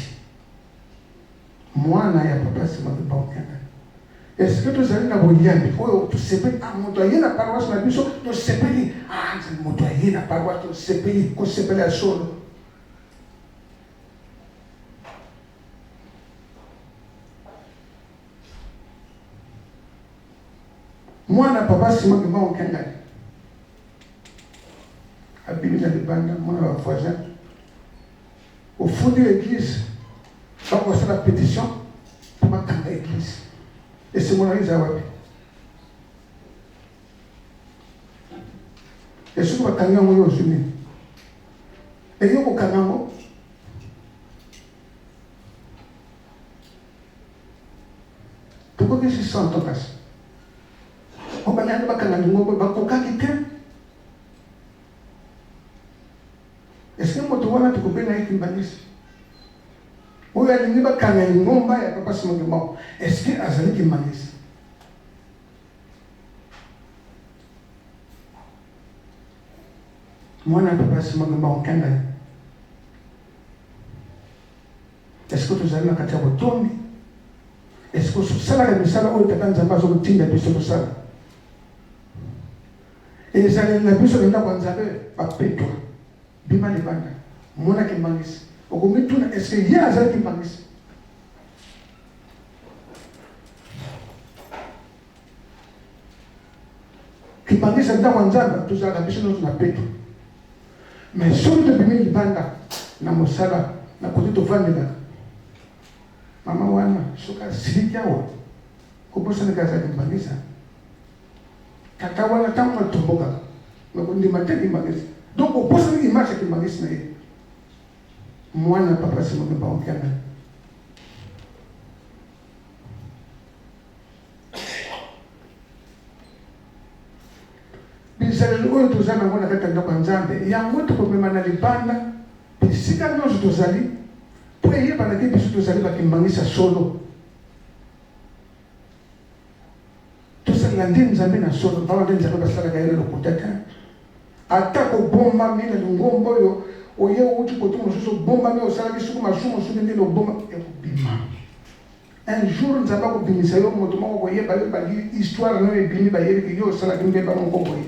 mwana ya Papa Simon Kimbangu Kiangani? Est-ce que tozali na boyambi oyo tosepeli? Ah, moto aye na paroisse na biso, tosepeli. Ah, moto aye na paroisse, tosepeli, kosepela ya solo. Mwana Papa Simon Kimbangu Kiangani abimi na libanda, mwana ba voisin ofundi église, bakosala pétition mpo bakanga église. Esengo na yo eza wapi? Esoki bakangi yango, yo ozwi nini? Eyo kokanga yango, tokokisi 100 ans, kasi oyo balingaki bakanga lingomba bakokaki te. Est-ce que moto wana tokobenga ye kimbanguiste? Oyo alingi bakanga lingomba ya Papa Simon Kimbangu, est-ce que azali kimbanguiste? Mwana ya Papa Simon Kimbangu Kiangani, est-ce que tozali na kati ya botondi? Est-ce que osalaka misala oyo Tata Nzambe azokotinda biso tosala? Ezaleli na biso na ndako ya Nzambe, bapetwa bima libanda, mona kimbangisi, okomituna est-ce que ye azali kimbangisi? Kimbangisi ya ndako ya Nzambe, tozalaka biso nyonso na peto, mais soki tobimi libanda na mosala na kote tovandelaka, mama wana soki asiliki awa, kobosanaka aza kimbangisa. Tata wana ntango atombokaka, nakondima te kimbangisi. Donc obosani image ya kimbangisi na ye. Mwana Papa Simon Kimbangu Kiangani, bizaleli oyo toza nango na kati ya ndako ya Nzambe, yango tokomema na libanda bisika nyonso tozali, mpo eyebanaki biso tozali bakimbangisi ya solo. Tosalela nde Nzambe na solo, mpamba te Nzambe basalaka ye na lokuta te. Ata kobombami na lingomba oyo Oye owuti kote mosusu obombami osalaki soki masumu soki nini obomba ekobima. Un jour Nzambe akobimisa yo moto moko akoyeba yo bandi histoire nayo ebimi bayebi ke yo osalaki mbeba moko boye.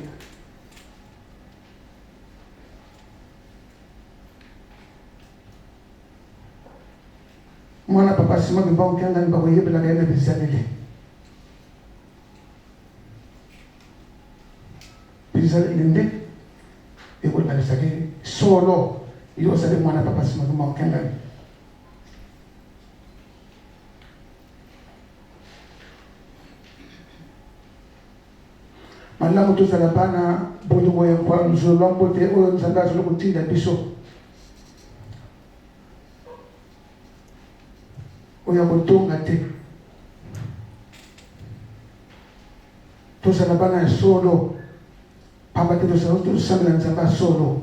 Mwana papa Simon Kimbangu Kiangani bakoyebelaka ye na bizaleli. Bizaleli nde ekolakisa ke solo yo ozali mwana papa Simon Kimbangu Kiangani. Malamu tozala bana bolingo ya nzolombo te oyo Nzambe azali kotinda biso. Oyo ya kotonga te. Tozala bana ya solo, pamba te tozali tosambela Nzambe ya solo.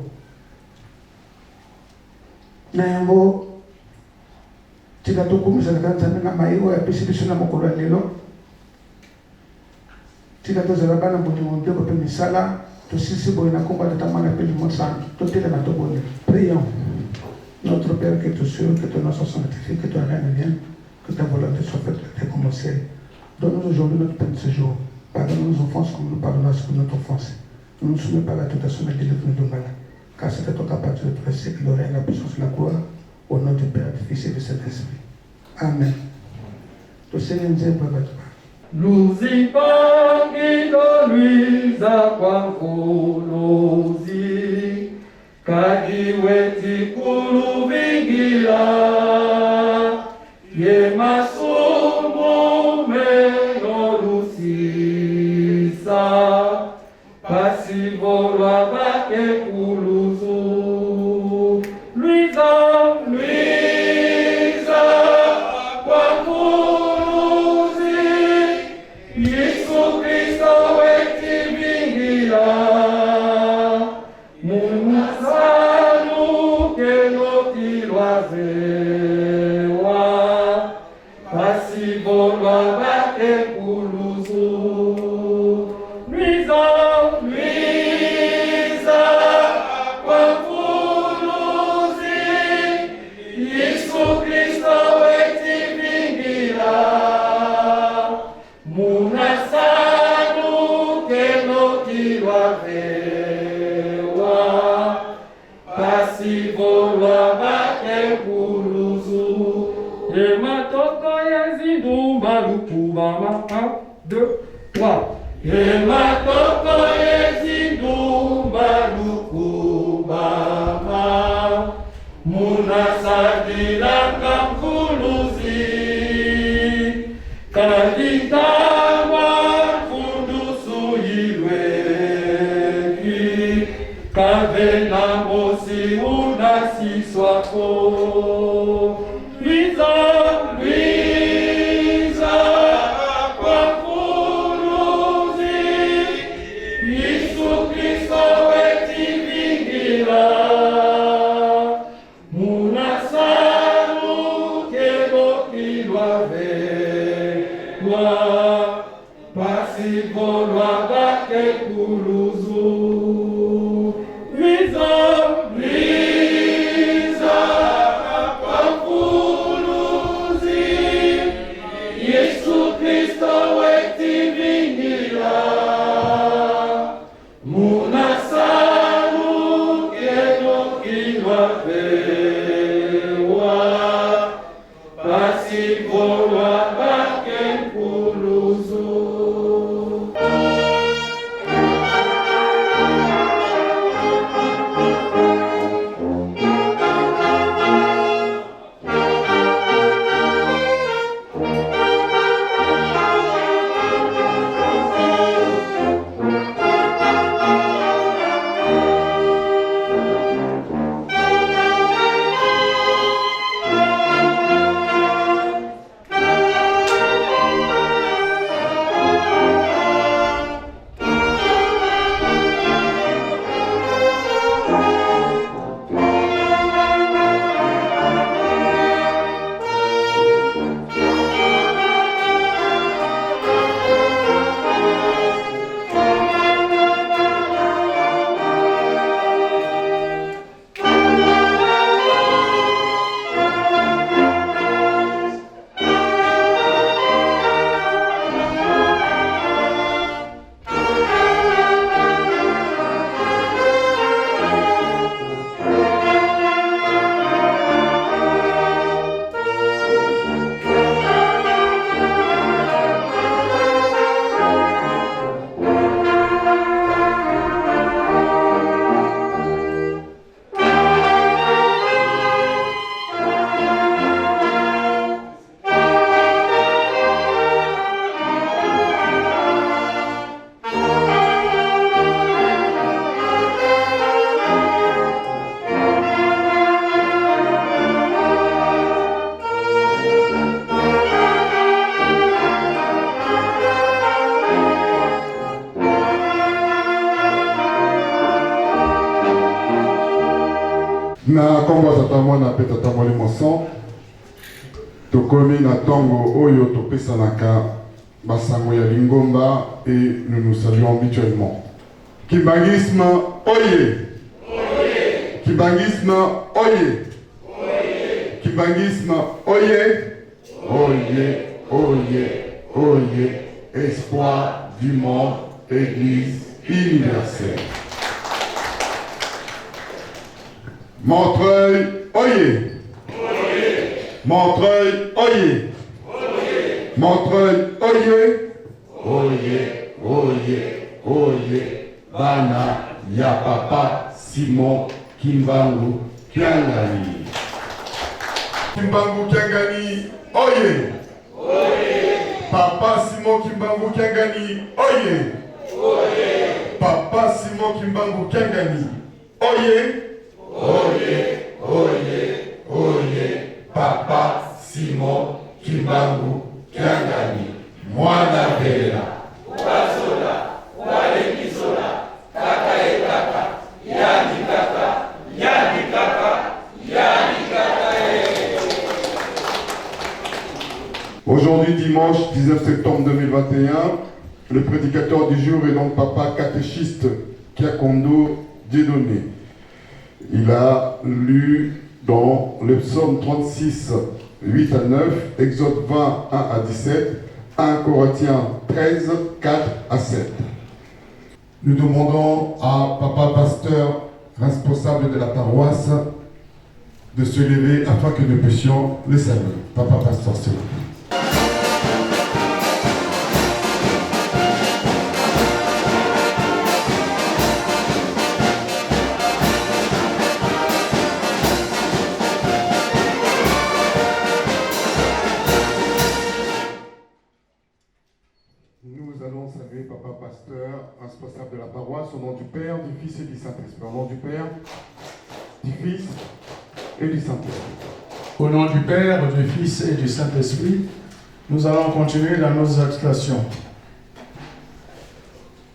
Na yango tika tokumisaka Nzambe na maye oyo apesi biso na mokolo ya lelo. Tika tozala bana bolingo mibeko mpe misala. Tosilisi boye na nkombo ya Tata, Mwana mpe Elimo Santu. Totelema tobondela. Prions. Notre Père qui es aux cieux, que ton nom soit sanctifié, que ton règne vienne, que ta volonté soit faite sur la terre comme au ciel. Donne-nous aujourd'hui notre pain de ce jour. Pardonne-nous nos offenses comme nous pardonnons à ceux qui nous ont offensés. Ne nous soumets pas à la tentation, mais délivre-nous du mal. Car c'est à toi qu'appartient le tous les siècles, le règne, la puissance et la gloire, au nom du Père, du Fils et du Saint-Esprit. Amen. Tosengi nzembo ya bato ba. Luzipangi lwiza kwa mfuluzi kadiweti kuluvingila ye masumu menolusisa pasivolwa bake kuluzu lwiza lwiza kwa mfuluzi Yesu Kristo wetibingila munasaluke notilwazewa pasivolwa bake kuluzu lwiza lwiza kwa mfuluzi Yesu Kristo wetibingila munasaluke notilwazewa pasivolwa bake kuluzu ematoko yezindumba lukubama 1 2 3 ematoko yezindumba lukubama munasadilaka mfuluzi kalintangwa mfundusu ilweki kave na mosi unasiswako lwiza lwiza kwa mfuluzi Yesu Kristo wetibingila munasaluke bokilwavelwa pasivolwa bake kuluzu lwiza lwiza kwa mfuluzi Yesu Kristo wetibingila munasaluke nokilwavewa pasivolwa bake nkuluzu. Na nkombo ya Tata, Mwana mpe Tata Molimo Santu, tokomi na ntongo oyo topesanaka basango ya lingomba et nous nous saluons mutuellement. Kimbanguisme oye! Kimbanguisme oye! Kimbanguisme oye! Oye, oye, oye, espoir du monde, Église universelle. Montreuil, oye! Montreuil, oye! Montreuil, oye! Oye, oye, oye, bana ya papa Simon Kimbangu Kiangani. Kimbangu Kiangani, oye! Papa Simon Kimbangu Kiangani, oye! Papa Simon Kimbangu Kiangani, oye! Oye, oye, oye, Papa Simon Kimbangu Kiangani, mwana Bela. Aujourd'hui, dimanche 19 septembre 2021, le prédicateur du jour est donc papa catéchiste Kiakondo Dieudonné. Il a lu dans le psaume 36, 8 à 9, Exode 20, 1 à 17, 1 Corinthiens 13, 4 à 7. Nous demandons à papa pasteur, responsable de la paroisse, de se lever afin que nous puissions le saluer. Papa pasteur, s'il vous plaît. Nous allons saluer Papa Pasteur, responsable de la paroisse, au nom du Père, du Fils et du Saint-Esprit. Au nom du Père, du Fils et du Saint-Esprit. Au nom du Père, du Fils et du Saint-Esprit, nous allons continuer dans nos actions.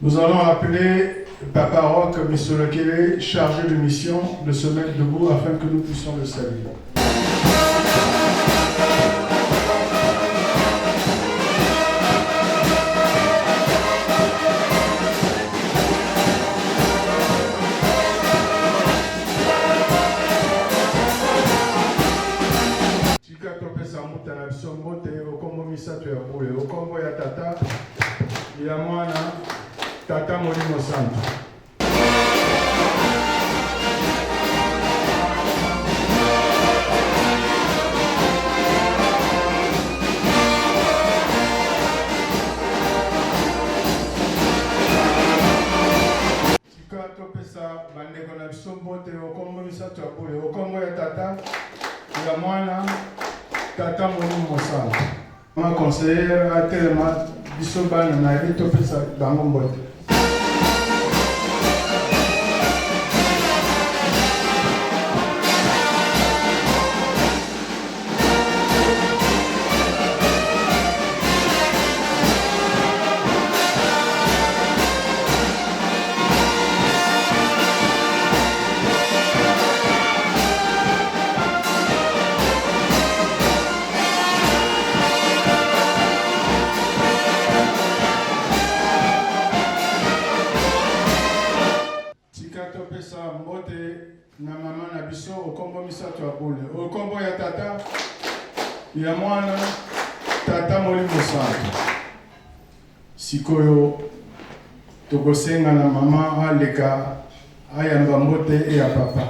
Nous allons appeler Papa Roch Missolokele, chargé de mission, de se mettre debout afin que nous puissions le saluer. Tika topesa mbuta na biso mbote okombo misato ya bule, okombo ya Tata, ya Mwana, Tata Molimo Santu. Tika topesa bandeko na biso mbote okombo misato ya bule, okombo ya Tata, ya Mwana, Tata Molimo Mosantu. Mama conseillère atelema, biso bana na ye topesa bango mbote. Tika topesa mbote na mama na biso okombo misato ya bule, okombo ya Tata, ya Mwana, Tata Molimo Santu. Sikoyo tokosenga na mama aleka ayamba mbote ya papa.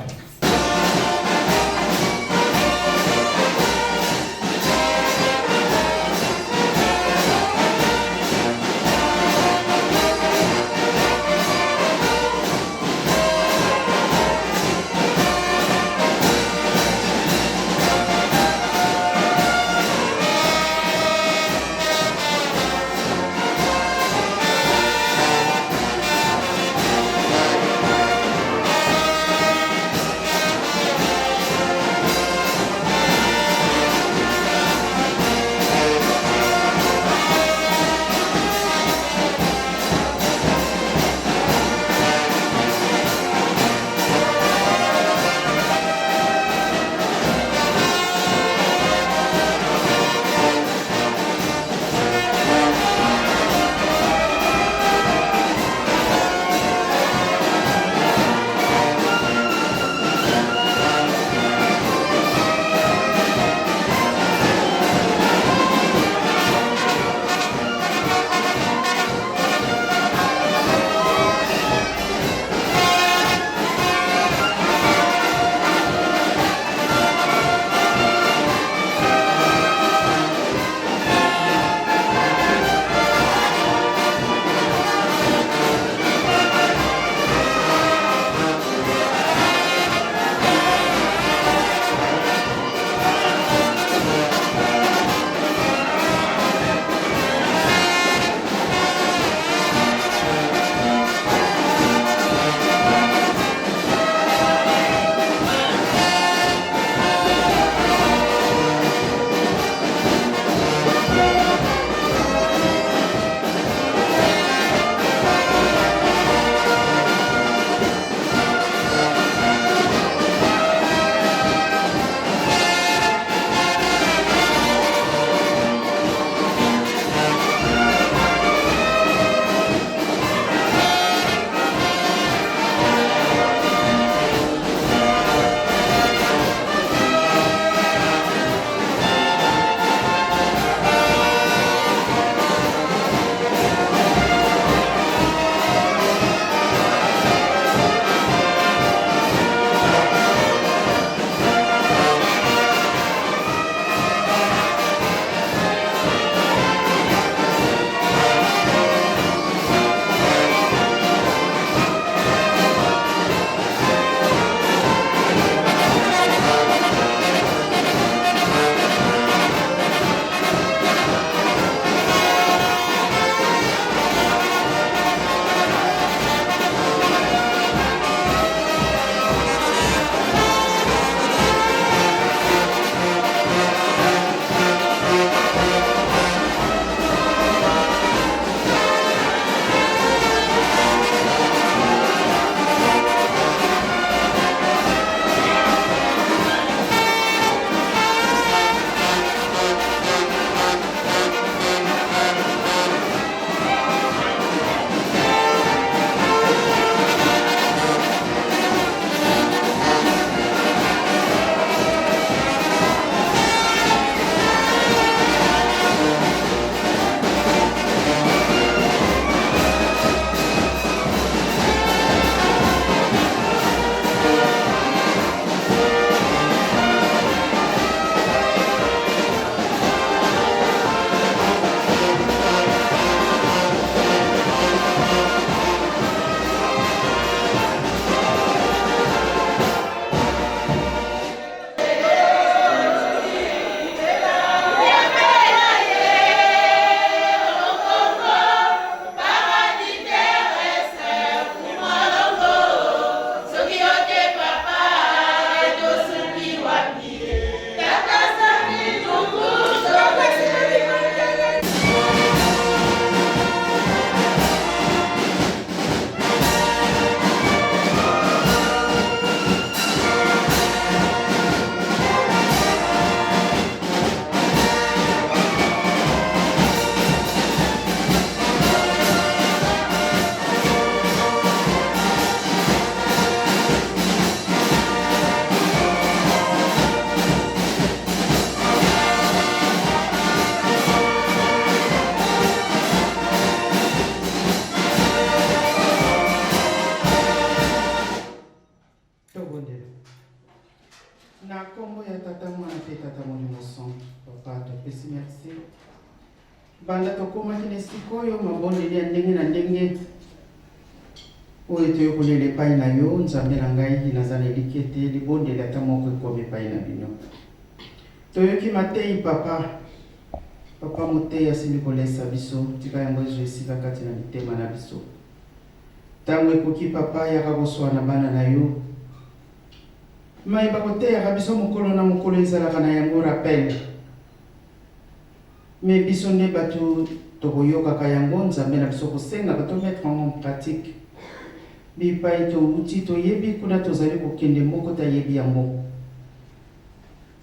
Kombo ya Tata, Mwana mpe Tata Molimo Santu. Papa, topesi merci. Banda tokomaki na esika oyo, mabondeli ya ndenge na ndenge oyo toye kolela epai na yo, Nzambe na ngai, naza na elikya ete libondeli ata moko ekomi epai na bino. Toyoki mateyi, Papa. Papa moteyi asili kolesa biso, tika yango ezwa esika kati na mitema na biso. Tango ekoki, Papa, yaka koswana bana na yo. Maye bakoteyaka biso mokolo na mokolo ezalaka na yango rappel. Mais biso nde batu tokoyokaka yango, Nzambe na biso kosengaka to mettre yango en pratique. Bipayi towuti toyebi kuna tozali kokende moko te ayebi yango.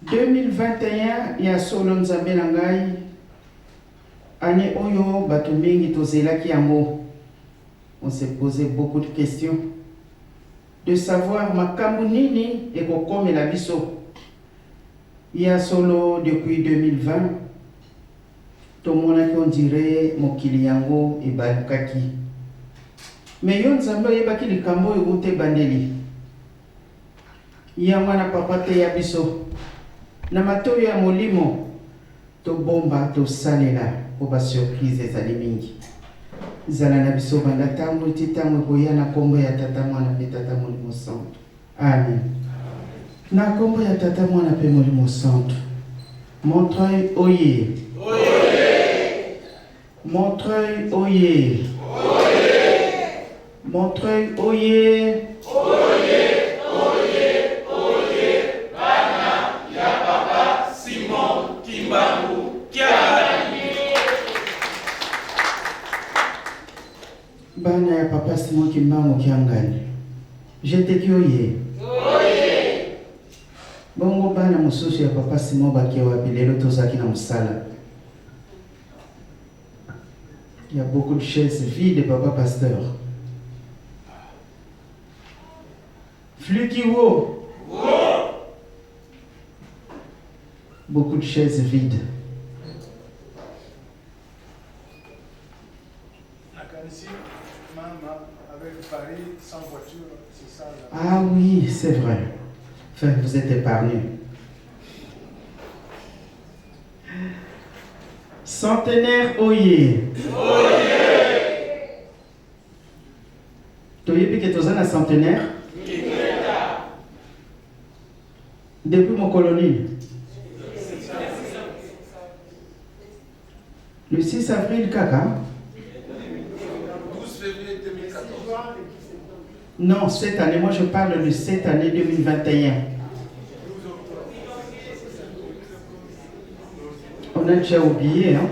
2021 ya solo Nzambe na ngai, annee oyo batu mingi tozelaki yango, on se posait beaucoup de questions. De savoir makambu nini ekokomela biso. Ya solo depuis 2020 tomonaki on dirait mokili yango ebalukaki. Mais yo Nzambe oyebaki likambo oyo wuta ebandeli. Yango wana papa teya biso na matoyi ya molimo tobomba tosalela po ba surprise ezali mingi. Zala na biso banda tango ti tango ekoya na kombo ya Tata Mwana pe Tata Molimo Santu. Amen. Na kombo ya Tata Mwana pe Molimo Santu. Montreuil oye. Montreuil oye. Montreuil oye. Oye oye oye bana ya papa Simon Kimbangu Kiangani. Bana ya papa Simon Kimbangu Kiangani. Jeteki oye. Oye. Bongo bana mosusu ya papa Simon bake wapi lelo tozalaki na mosala. Il y a beaucoup de chaises vides, papa pasteur. Flukiwo. Beaucoup de chaises vides. Nakanisi mama avec Paris sans voiture, c'est ça là. Ah oui, c'est vrai. Enfin, vous êtes épargnés. Centenaire oye. Oye. Toyebi ke toza na centenaire? Depuis mokolo nini? Le 6 avril kaka? 12 février 2014. Non, cette année, moi je parle de cette année 2021. On a déjà oublié, hein?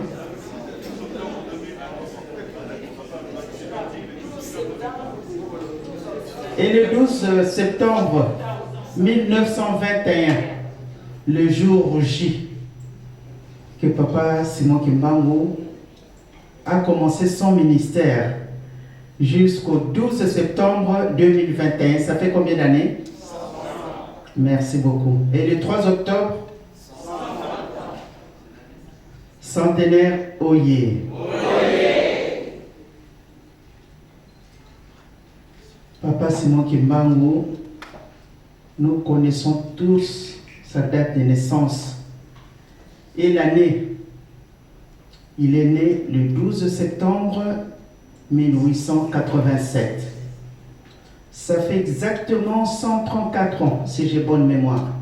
Et le 12 septembre 1921, le jour J, que papa Simon Kimbangu a commencé son ministère jusqu'au 12 septembre 2021. Ça fait combien d'années? Merci beaucoup. Et le 3 octobre? Centenaire Oye. Papa Simon Kimbangu, nous connaissons tous sa date de naissance et l'année. Il est né le 12 septembre 1887. Ça fait exactement 134 ans, si j'ai bonne mémoire.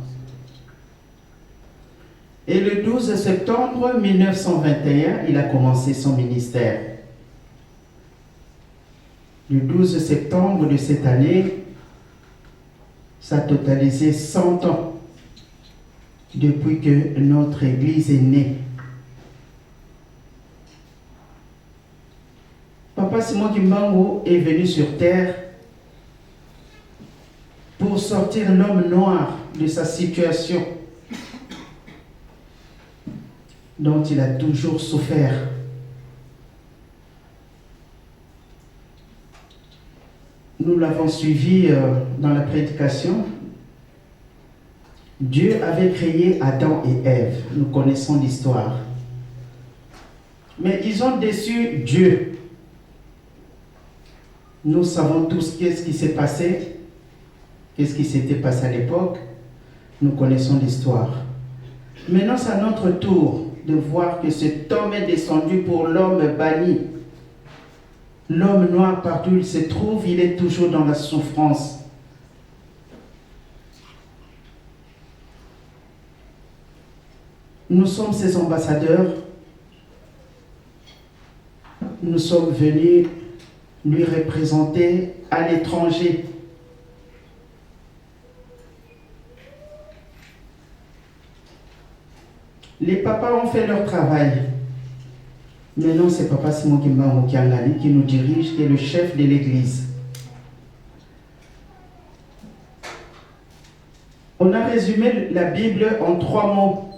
Et le 12 septembre 1921, il a commencé son ministère. Le 12 septembre de cette année, ça totalisait 100 ans depuis que notre église est née. Papa Simon Kimbangu est venu sur terre pour sortir l'homme noir de sa situation dont il a toujours souffert. Nous l'avons suivi dans la prédication. Dieu avait créé Adam et Ève. Nous connaissons l'histoire. Mais ils ont déçu Dieu. Nous savons tous qu'est-ce qui s'est passé, qu'est-ce qui s'était passé à l'époque. Nous connaissons l'histoire. Maintenant, c'est à notre tour de voir que cet homme est descendu pour l'homme banni. L'homme noir, partout où il se trouve, il est toujours dans la souffrance. Nous sommes ses ambassadeurs. Nous sommes venus lui représenter à l'étranger. Les papas ont fait leur travail. Maintenant, c'est papa Simon Kimbangu Kiangani qui nous dirige, qui est le chef de l'église. On a résumé la Bible en trois mots.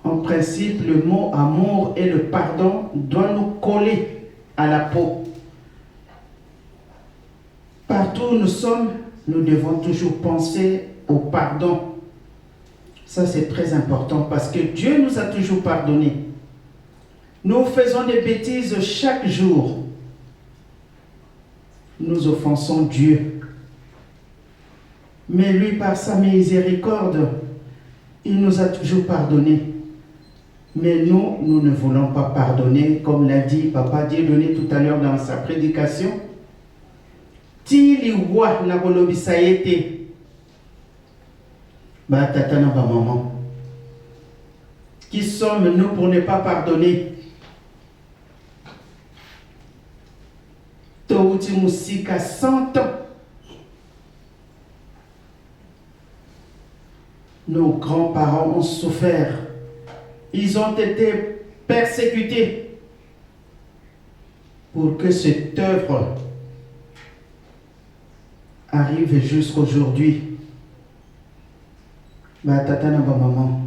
En principe, le mot amour et le pardon doivent nous coller à la peau. Partout où nous sommes, nous devons toujours penser au pardon. Ça, c'est très important parce que Dieu nous a toujours pardonné. Nous faisons des bêtises chaque jour. Nous offensons Dieu. Mais lui, par sa miséricorde, il nous a toujours pardonné. Mais nous, nous ne voulons pas pardonner, comme l'a dit Papa Dieudonné tout à l'heure dans sa prédication. Ti liwa nakolobisa ye te. Ba tata na ba maman. Qui sommes-nous pour ne pas pardonner? Touti musika 100 ans. Nos grands-parents ont souffert. Ils ont été persécutés pour que cette œuvre arrive jusqu'aujourd'hui. Ba tata na ba maman.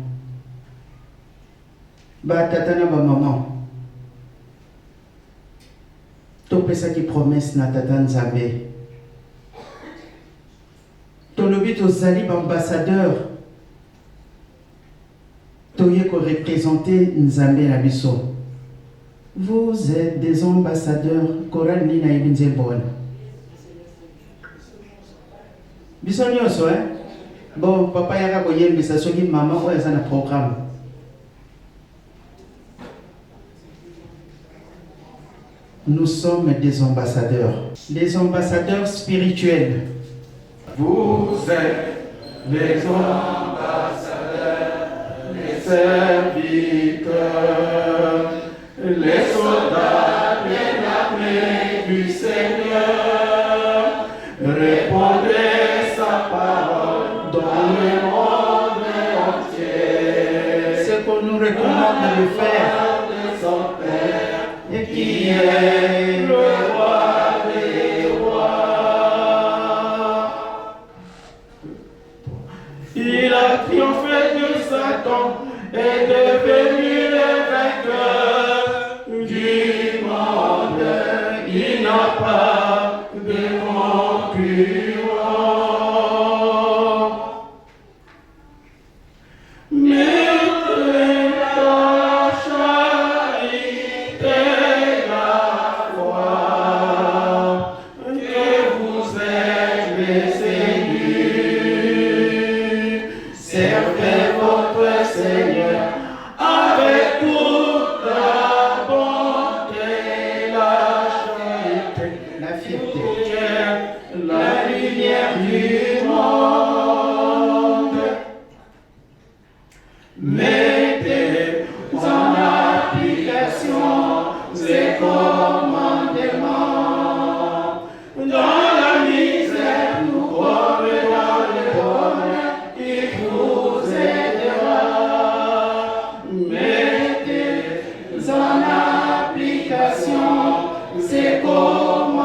Ba tata na ba maman. Topesaki promesse na tata Nzambe. Tolobi tozali ba ambassadeur. Toye ko représenter Nzambe na biso. Vous êtes des ambassadeurs. Chorale nini nayebi nzembo wana? Biso nyonso hein? Bon, papa yaka koyembisa soki mama oyo aza na programme. Nous sommes des ambassadeurs, des ambassadeurs spirituels. Vous êtes les ambassadeurs, les serviteurs, les soldats bien armés du Seigneur. Répandez sa parole dans le monde entier. Ce qu'on nous recommande de faire. De son Père, et qui est le roi des rois. Il a triomphé de Satan et devenu le vainqueur du monde. Il n'a pas de concurrent. Mettez la charité, la foi, que vous êtes les élus. Servez votre Seigneur avec toute la bonté, la charité, la fierté, la lumière du monde. Mettez en application ses commandements. Dans la misère, nous comme dans le bonheur, il vous aidera. Mettez en application ses commandements.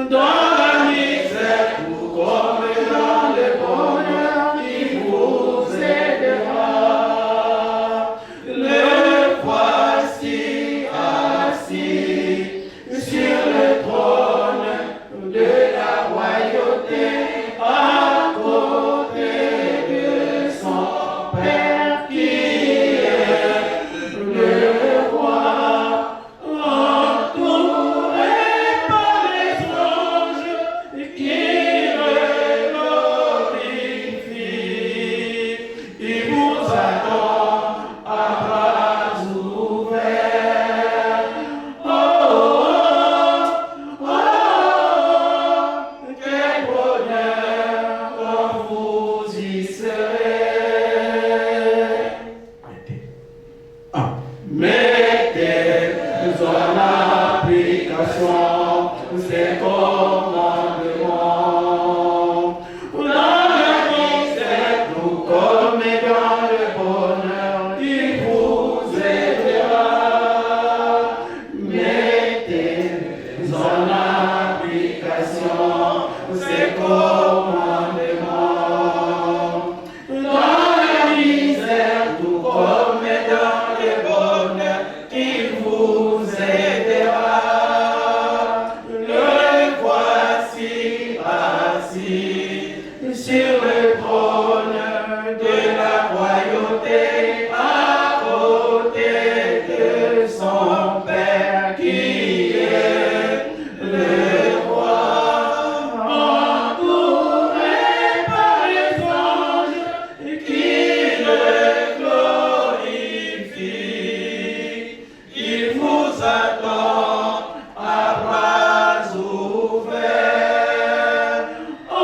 Dans la misère, tout comme dans le bonheur, il vous aidera. Le voici assis sur le trône de la royauté, à côté de son Père qui est le roi. En 1. Mettez en application ces commandements. Dans la misère, tout comme dans le bonheur, il vous aidera. Mettez en application ces commandements. Dans la misère, tout comme dans le bonheur, il vous aidera. Le voici assis sur le trône de la royauté, à côté de son Père qui est le roi, entouré par les anges qui le glorifient. Il vous attend à bras ouverts. Oh,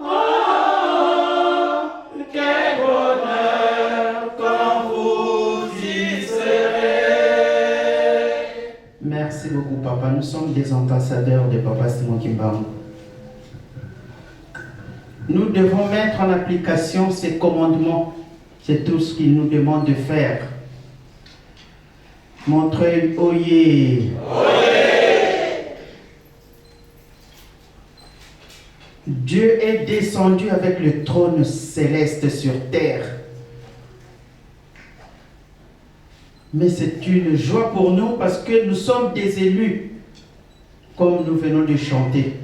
oh, oh, quel bonheur quand vous y serez. Merci beaucoup, papa. Nous sommes des ambassadeurs de Papa Simon Kimbangu. Nous devons mettre en application ses commandements. C'est tout ce qu'il nous demande de faire. Montrez Oye. Dieu est descendu avec le trône céleste sur terre. Mais c'est une joie pour nous parce que nous sommes des élus, comme nous venons de chanter.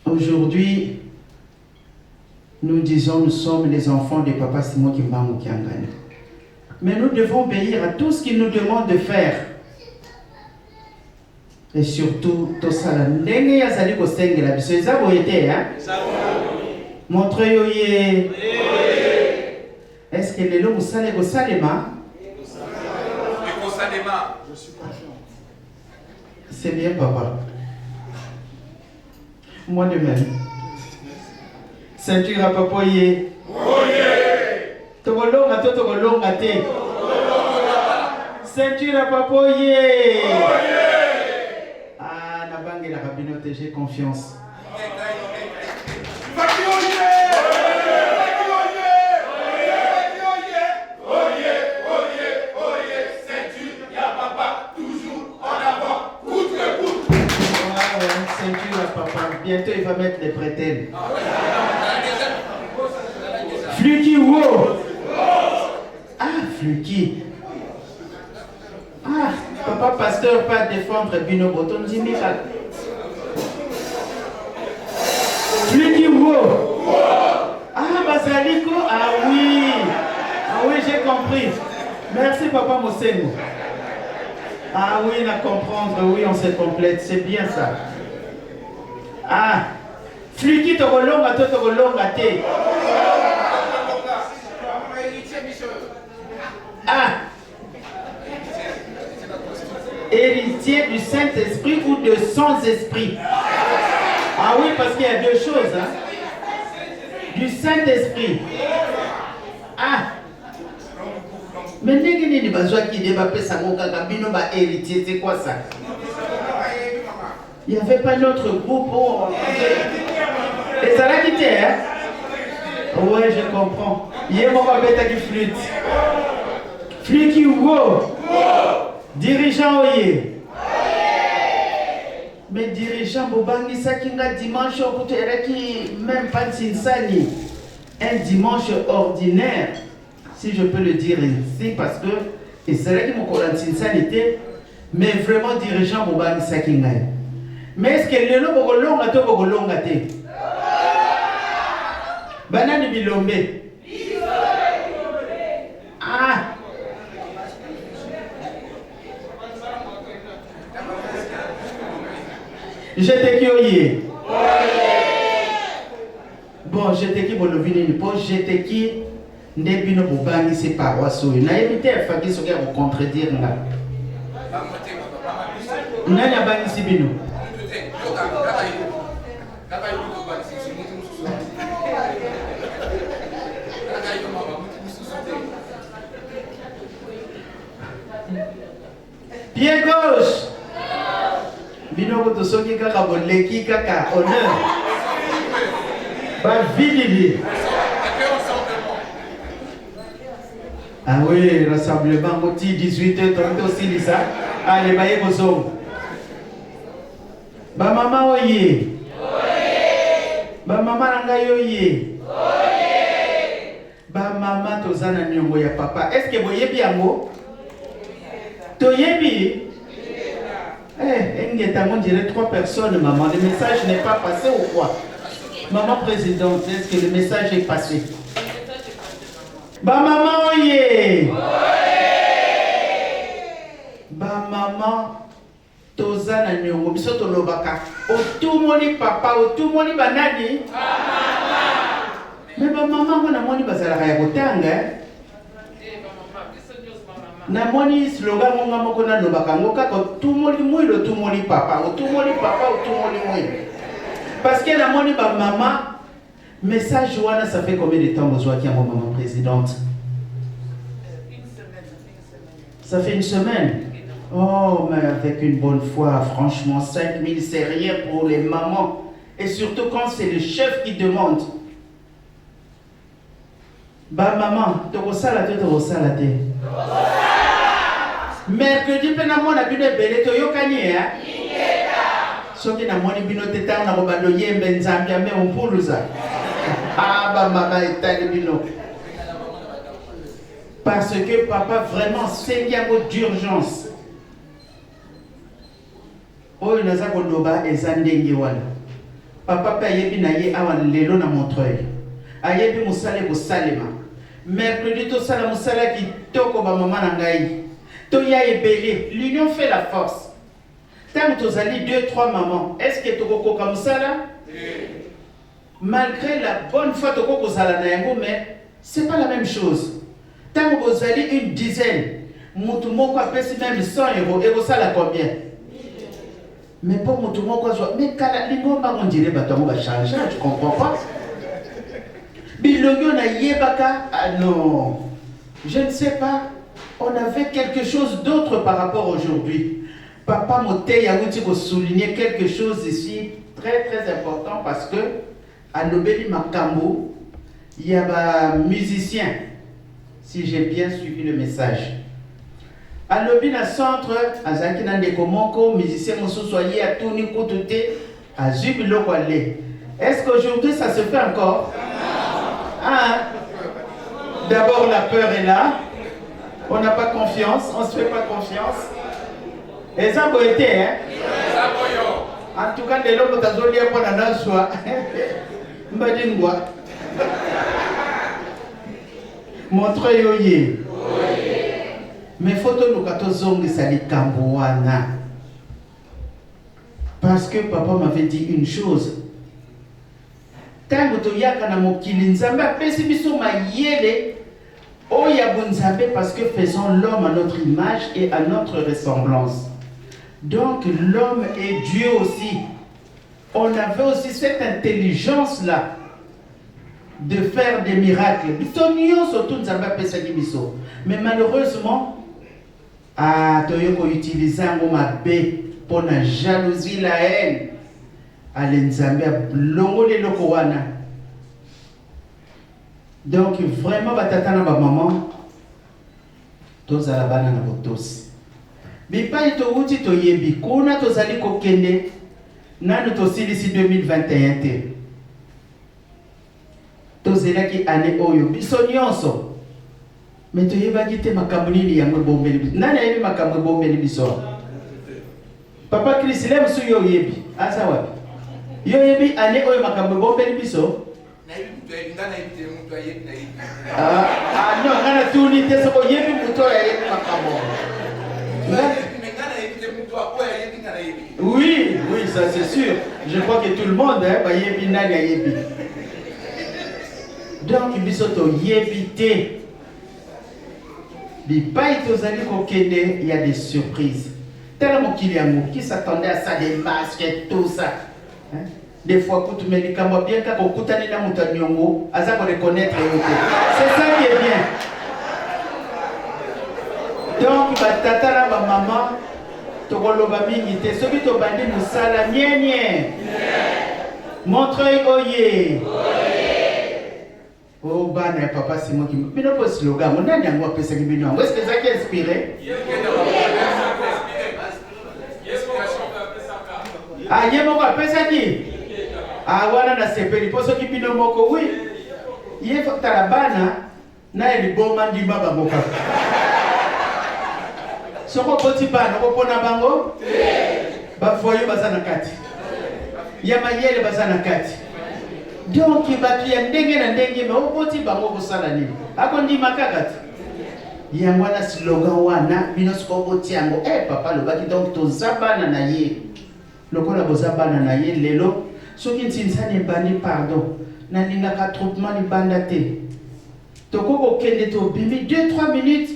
Aujourd'hui, nous disons nous sommes les enfants de Papa Simon Kimbangu Kiangani. Mais nous devons obéir à tout ce qu'il nous demande de faire. Et surtout, tosala ndenge azali kosengela biso. Eza boye te, hein? Montre yo ye. Est-ce que lelo mosala ekosalema? Ekosalema. C'est bien, papa. Moi de même. Ceinture à papa ye. Tokolonga to tokolonga te? Ceinture à papa ye. Ah, nabangelaka bino te, j'ai confiance. Faki oye! Faki oye! Faki oye! Oye, oye, oye, ceinture ya papa, toujours en avant, coûte que coûte. Ouais, ceinture à papa. Bientôt, il va mettre les bretelles. Fluki, wow! Ah, Fluki. Ah, papa pasteur, pas défendre bino botonzi mika. Fluki, wow! Ah, Basaliko, ah oui! Ah oui, j'ai compris. Merci, papa Mosengo. Ah oui, na comprendre, oui, on se complète, c'est bien ça. Ah, Fluki tokolonga to tokolonga te? Ah, héritier du Saint-Esprit ou de sans esprit? Ah oui, parce qu'il y a deux choses. Hein? Du Saint-Esprit. Ah. Mais ndenge nini bazwaki nde bapesa ngo kaka bino ba héritier? C'est quoi ça? Il n'y avait pas notre groupe? Oh, ezalaki te, hein? Ouais, je comprends. Ye moko abetaki flûte. Fluki wo! Dirigeant oye! Mais dirigeant, bobangisaki nga dimanche okutu elaki même pas nsinsani, un dimanche ordinaire, si je peux le dire ainsi, parce que ezalaki mokolo ya nsinsani te. Mais vraiment, dirigeant, bobangisaki ngai. Mais est ce que lelo bokolonga to bokolonga te? Banani bilombe? Ah, jeteki oye! Bon, jeteki, bolobi nini? Mpo jeteki nde bino bobangisi paroisse oyo. Nayebi te efaki soki ya kocontredire nga. Nani abangisi bino? Pied gauche. Bino kutu soki kaka boleki kaka honneur. Ba vilili. Ah oui, rassemblement ngo ti 18 heures toki tosilisa. Allez, baye kozonga. Ba mama oye. Ba mama na ngai oye. Ba mama toza na niongo ya papa. Est-ce que boyebi yango? Toyebi? Eh, Engeta, on dirait trois personnes, maman. Le message n'est pas passé ou quoi? Maman présidente, est-ce que le message est passé? Ba maman oye! Ba maman Toza na niongo biso tolobaka otumoli papa otumoli ba nani? Ba mama. Mais ba mama ngo namoni bazalaka ya kotanga eh? Namoni slogan ngo nga moko nalobaka ngo kaka otumoli mwilo otumoli papa otumoli papa otumoli mwilo parce que namoni ba mama message wana ça fait combien de temps bozwaki yango maman présidente? Ça fait une semaine. Oh, mais avec une bonne foi, franchement, 5000, c'est rien pour les mamans. Et surtout quand c'est le chef qui demande. Ba maman, tokosala te tokosala te. Mercredi mpe namona bino ebele toyokani eh? Soki namoni bino te ntango nakobanda oyembe nzambe ame ompuluza. Ah ba mama etali bino. Parce que papa vraiment asengi yango d'urgence. Oyo naza koloba eza ndenge wana. Papa pe ayebi na ye awa lelo na Montreuil. Ayebi mosala ekosalema. Mercredi tosala mosala kitoko ba mama na ngai. Toya ebele, l'union fait la force. Tango tozali deux trois mamans, est-ce que tokokoka mosala? Malgre la bonne foi tokoki kozala na yango mais c'est pas la meme chose. Tango bozali une dizaine, mutu moko apesi meme 100 euros ekosala combien? Mais po mutu moko azwa mais kala lingomba yango on dirait bato yango ba changea, je comprends pas. Bilongi oyo nayebaka ah non, je ne sais pas, on avait quelque chose d'autre par rapport aujourd'hui. Papa Moteyi awuti ko souligner quelque chose ici très très important parce que alobeli makambu ya ba musiciens si j'ai bien suivi le message. Alobi na centre azalaki na ndeko moko musicien mosusu aye atuni kutu te azui biloko ale. Est-ce qu'aujourd'hui ça se fait encore? Ah, d'abord la peur est là. On n'a pas confiance, on se fait pas confiance. Eza boye te hein? En tout cas lelo moto azolia mpo na nazwa mbadi ngwa montre yo ye mais faut toluka tozongisa likambo wana parce que papa m'avait dit une chose ntango toyaka na mokili nzambe apesi biso mayele Oyo ya bonzambe parce que faisons l'homme à notre image et à notre ressemblance donc l'homme est Dieu aussi on avait aussi cette intelligence là de faire des miracles biso nionso tout nzambe apesaki biso mais malheureusement ah toye ko utiliser yango mabe pona jalousie la haine ale nzambe alongoli eloko wana Donc vraiment ba tata na ba maman tozala bana na botosi. Bipai towuti toyebi kuna tozali kokende nanu tosilisi 2021 te. Tozelaki annee oyo biso nionso mais toyebaki te makambo nini yango ebombeli biso. Nani ayebi makambo ebombeli biso? Papa Chris, le mosusu yo oyebi aza wapi? Yo oyebi annee oyo makambo ebombeli biso? Ah, ah, non, nga natuni te soki oyebi moto oyo ayebi makambo. Oui, oui, ça c'est sûr. Je crois que tout le monde hein, bayebi nani ayebi. Donc biso toyebi te. Bipai tozali kokende, il y a des surprises. Tala mokili yango, qui s'attendait à ça, des masques et tout ça. Hein? Des fois kutu mais likambo ya bien kaka okutani na moto ya niongo aza ko reconnaître yo te. C'est ça qui est bien. Donc ba tata na ba mama Tokoloba mingi te soki tobandi mosala nienie. Montreuil oye. O bana ya papa Simon Kimbangu bino mpo slogan yango nani yango apesaki bino yango est-ce que ezalaki inspiré? Ah, ye moko apesaki? Ah, wana nasepeli mpo soki bino moko oui. Ye tala bana na ya liboma ndima bango kaka. Soki oboti bana okopona bango? Ba voyous baza na kati. Ya mayele baza na kati. Donc bato ya ndenge na ndenge me oboti bango kosala nini? Akondima kaka te. Yango wana slogan wana bino sikoyo botia yango. Eh papa alobaki donc toza bana na ye. Lokola boza bana na ye lelo soki nsinsani ebandi pardon nalingaka attroupement libanda te. Toko kokende tobimi 2 3 minutes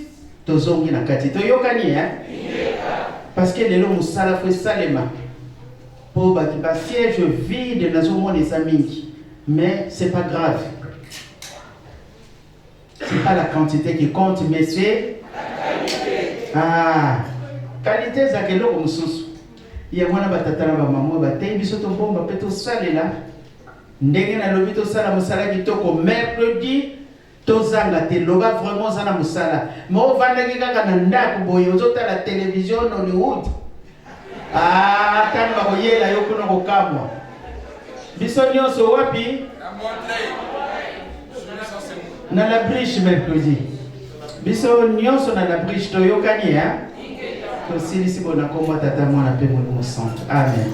tozongi na kati toyokani hein? Parce que lelo mosala fo esalema po ba ba siège vide nazomona eza mingi mais c'est pas grave. C'est pas la quantité qui compte mais c'est ah qualité ezalaka eloko mosusu. Yango wana batata na bamama bateyi biso tobomba mpe tosalela ndenge nalobi tosala mosala kitoko mercredi tozanga te loba vraiment oza na mosala ma ovandaki kaka na ndako boye ozotala television Nollywood ah ntango bakoyela yo kuna kokamwa biso nyonso wapi na la briche mercredi biso nyonso na la briche toyokani hein? Tosilisi bo na kombo ya Tata, Mwana mpe Molimo Santu. Amen.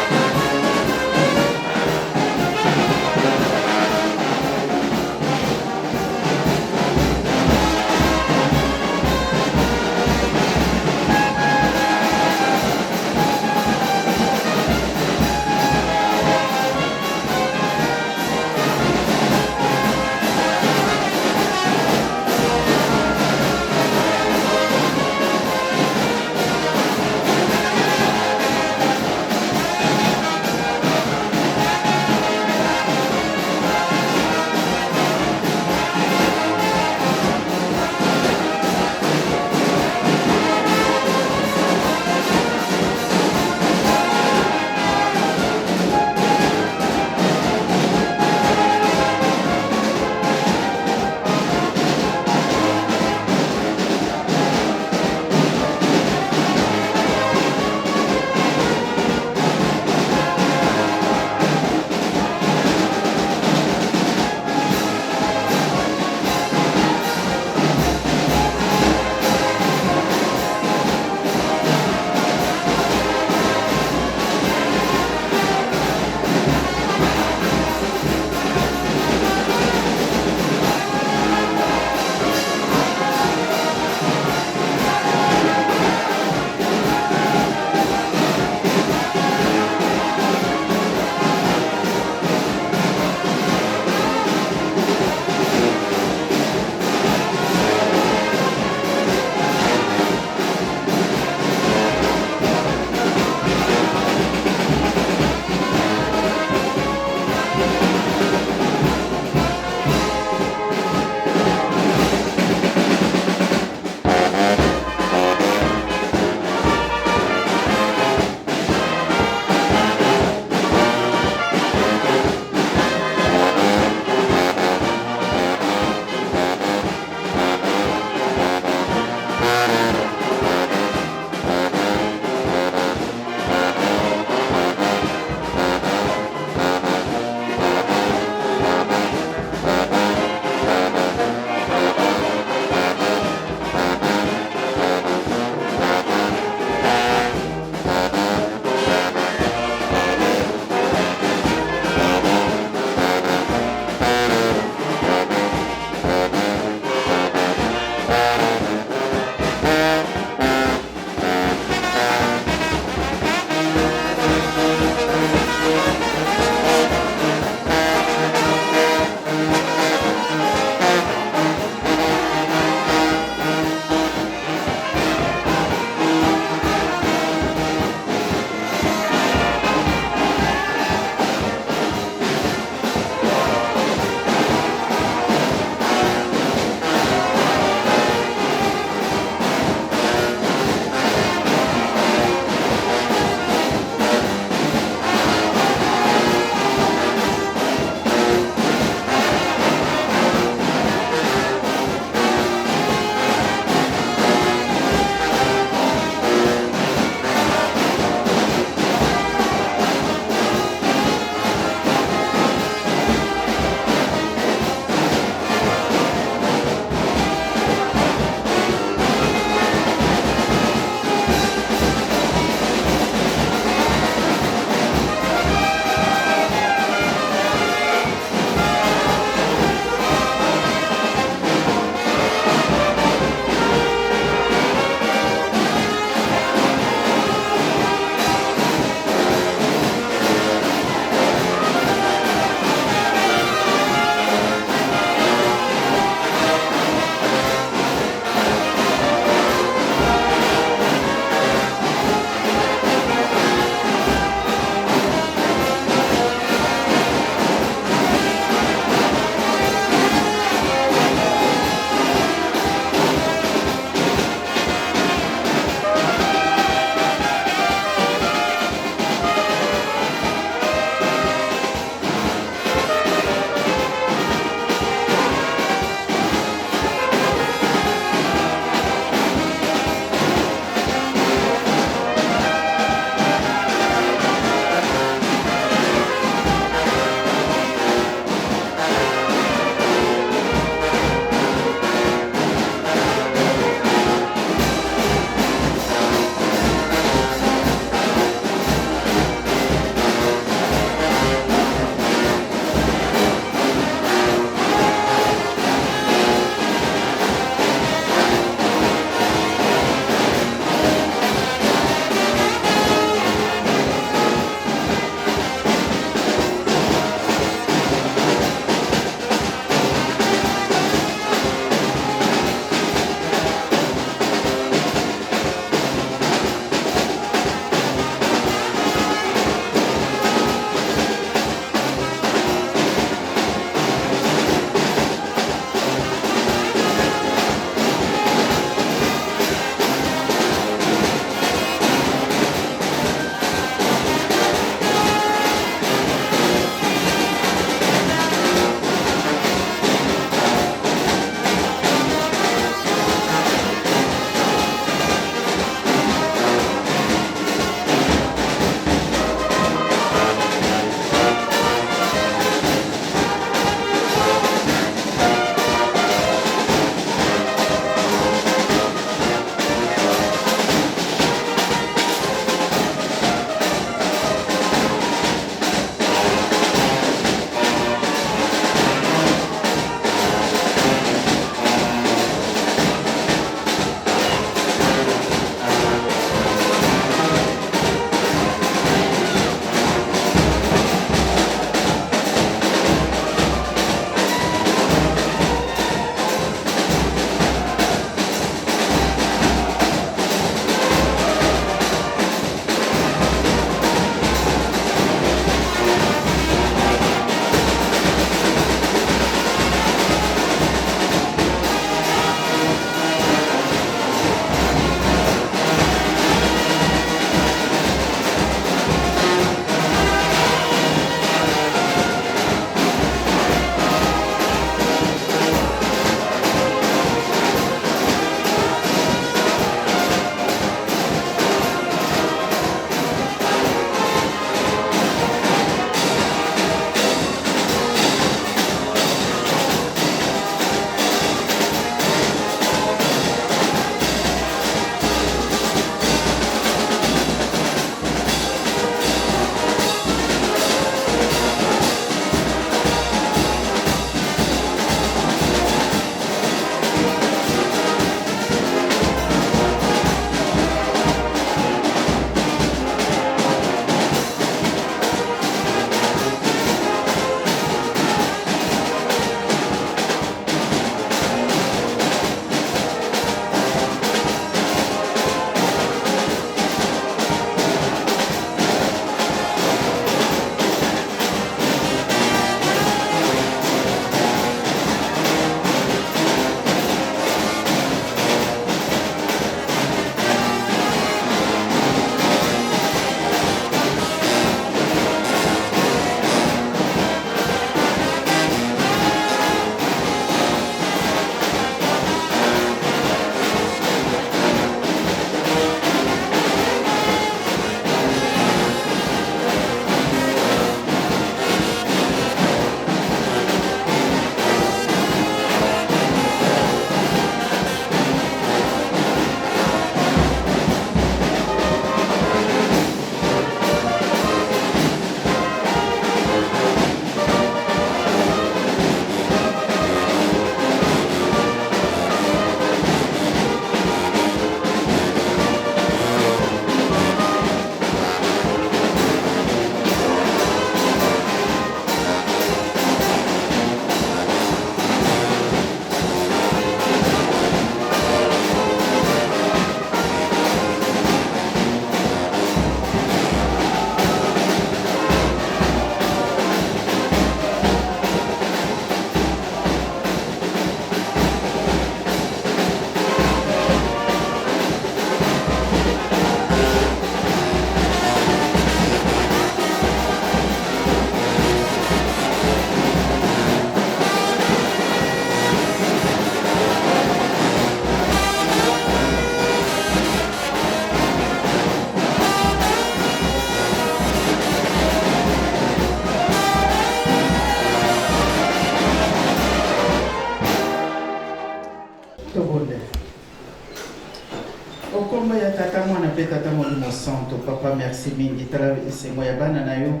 Kombo ya Tata, Mwana mpe Tata Molimo Santo. Papa, merci mingi. Tala esengo ya bana na yo.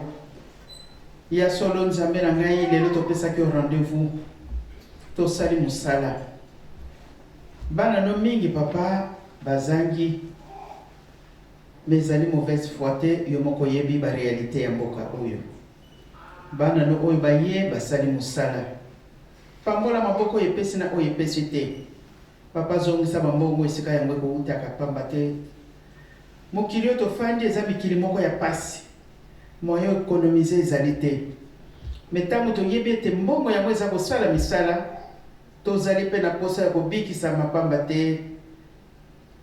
Ya solo Nzambe na ngai, lelo topesaki yo rendez-vous. Tosali mosala. Bana no mingi papa bazangi mais ezali mauvaise foi te, yo moko oyebi ba realite ya mboka oyo. Bana no oyo baye basali mosala. Pambola maboko oyo epesi na oyo epesi te. Papa zongisa ba mbongo esika yango ekowutaka pamba te mokili oyo tofandi eza mikili moko ya pasi moyen o economiser ezali te mais tango toyebi ete mbongo yango eza kosala misala tozali pe na posa ya kobikisama pamba te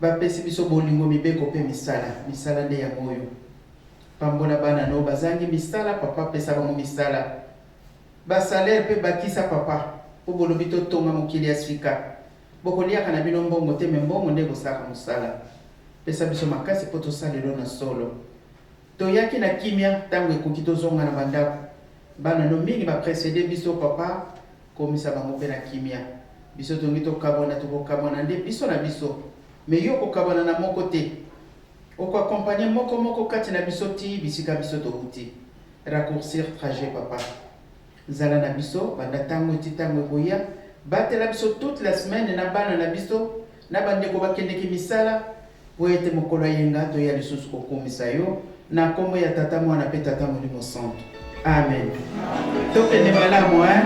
bapesi biso bolingo mibeko pe misala misala nde yango oyo pambola bana no bazangi misala papa pesa bango misala Ba salaire pe bakisa papa po bolobi to tonga mokili ya sika boko liaka na bino mbongo te mais mbongo nde ekosalaka musala pesa biso makasi po tosalelo na solo toyaki na kimia tango ekoki tozonga na ba ndaku bana no mingi ba precede biso papa komisa bango pe na kimia biso tongi tokabwana tokokabwana nde biso na biso mais yo okokabwana na moko te oko accompagne moko moko kati na biso tii bisika biso towuti Raccourcir trajet papa. Zala na biso banda tango ti tango ekoya, batela biso toute la semaine na bana na biso na ba ndeko bakendeki misala po ete mokolo ya yenga toya lisusu kokumisa yo na kombo ya Tata Mwana pe Tata Molimo Santu. Amen. Tokende malamu hein.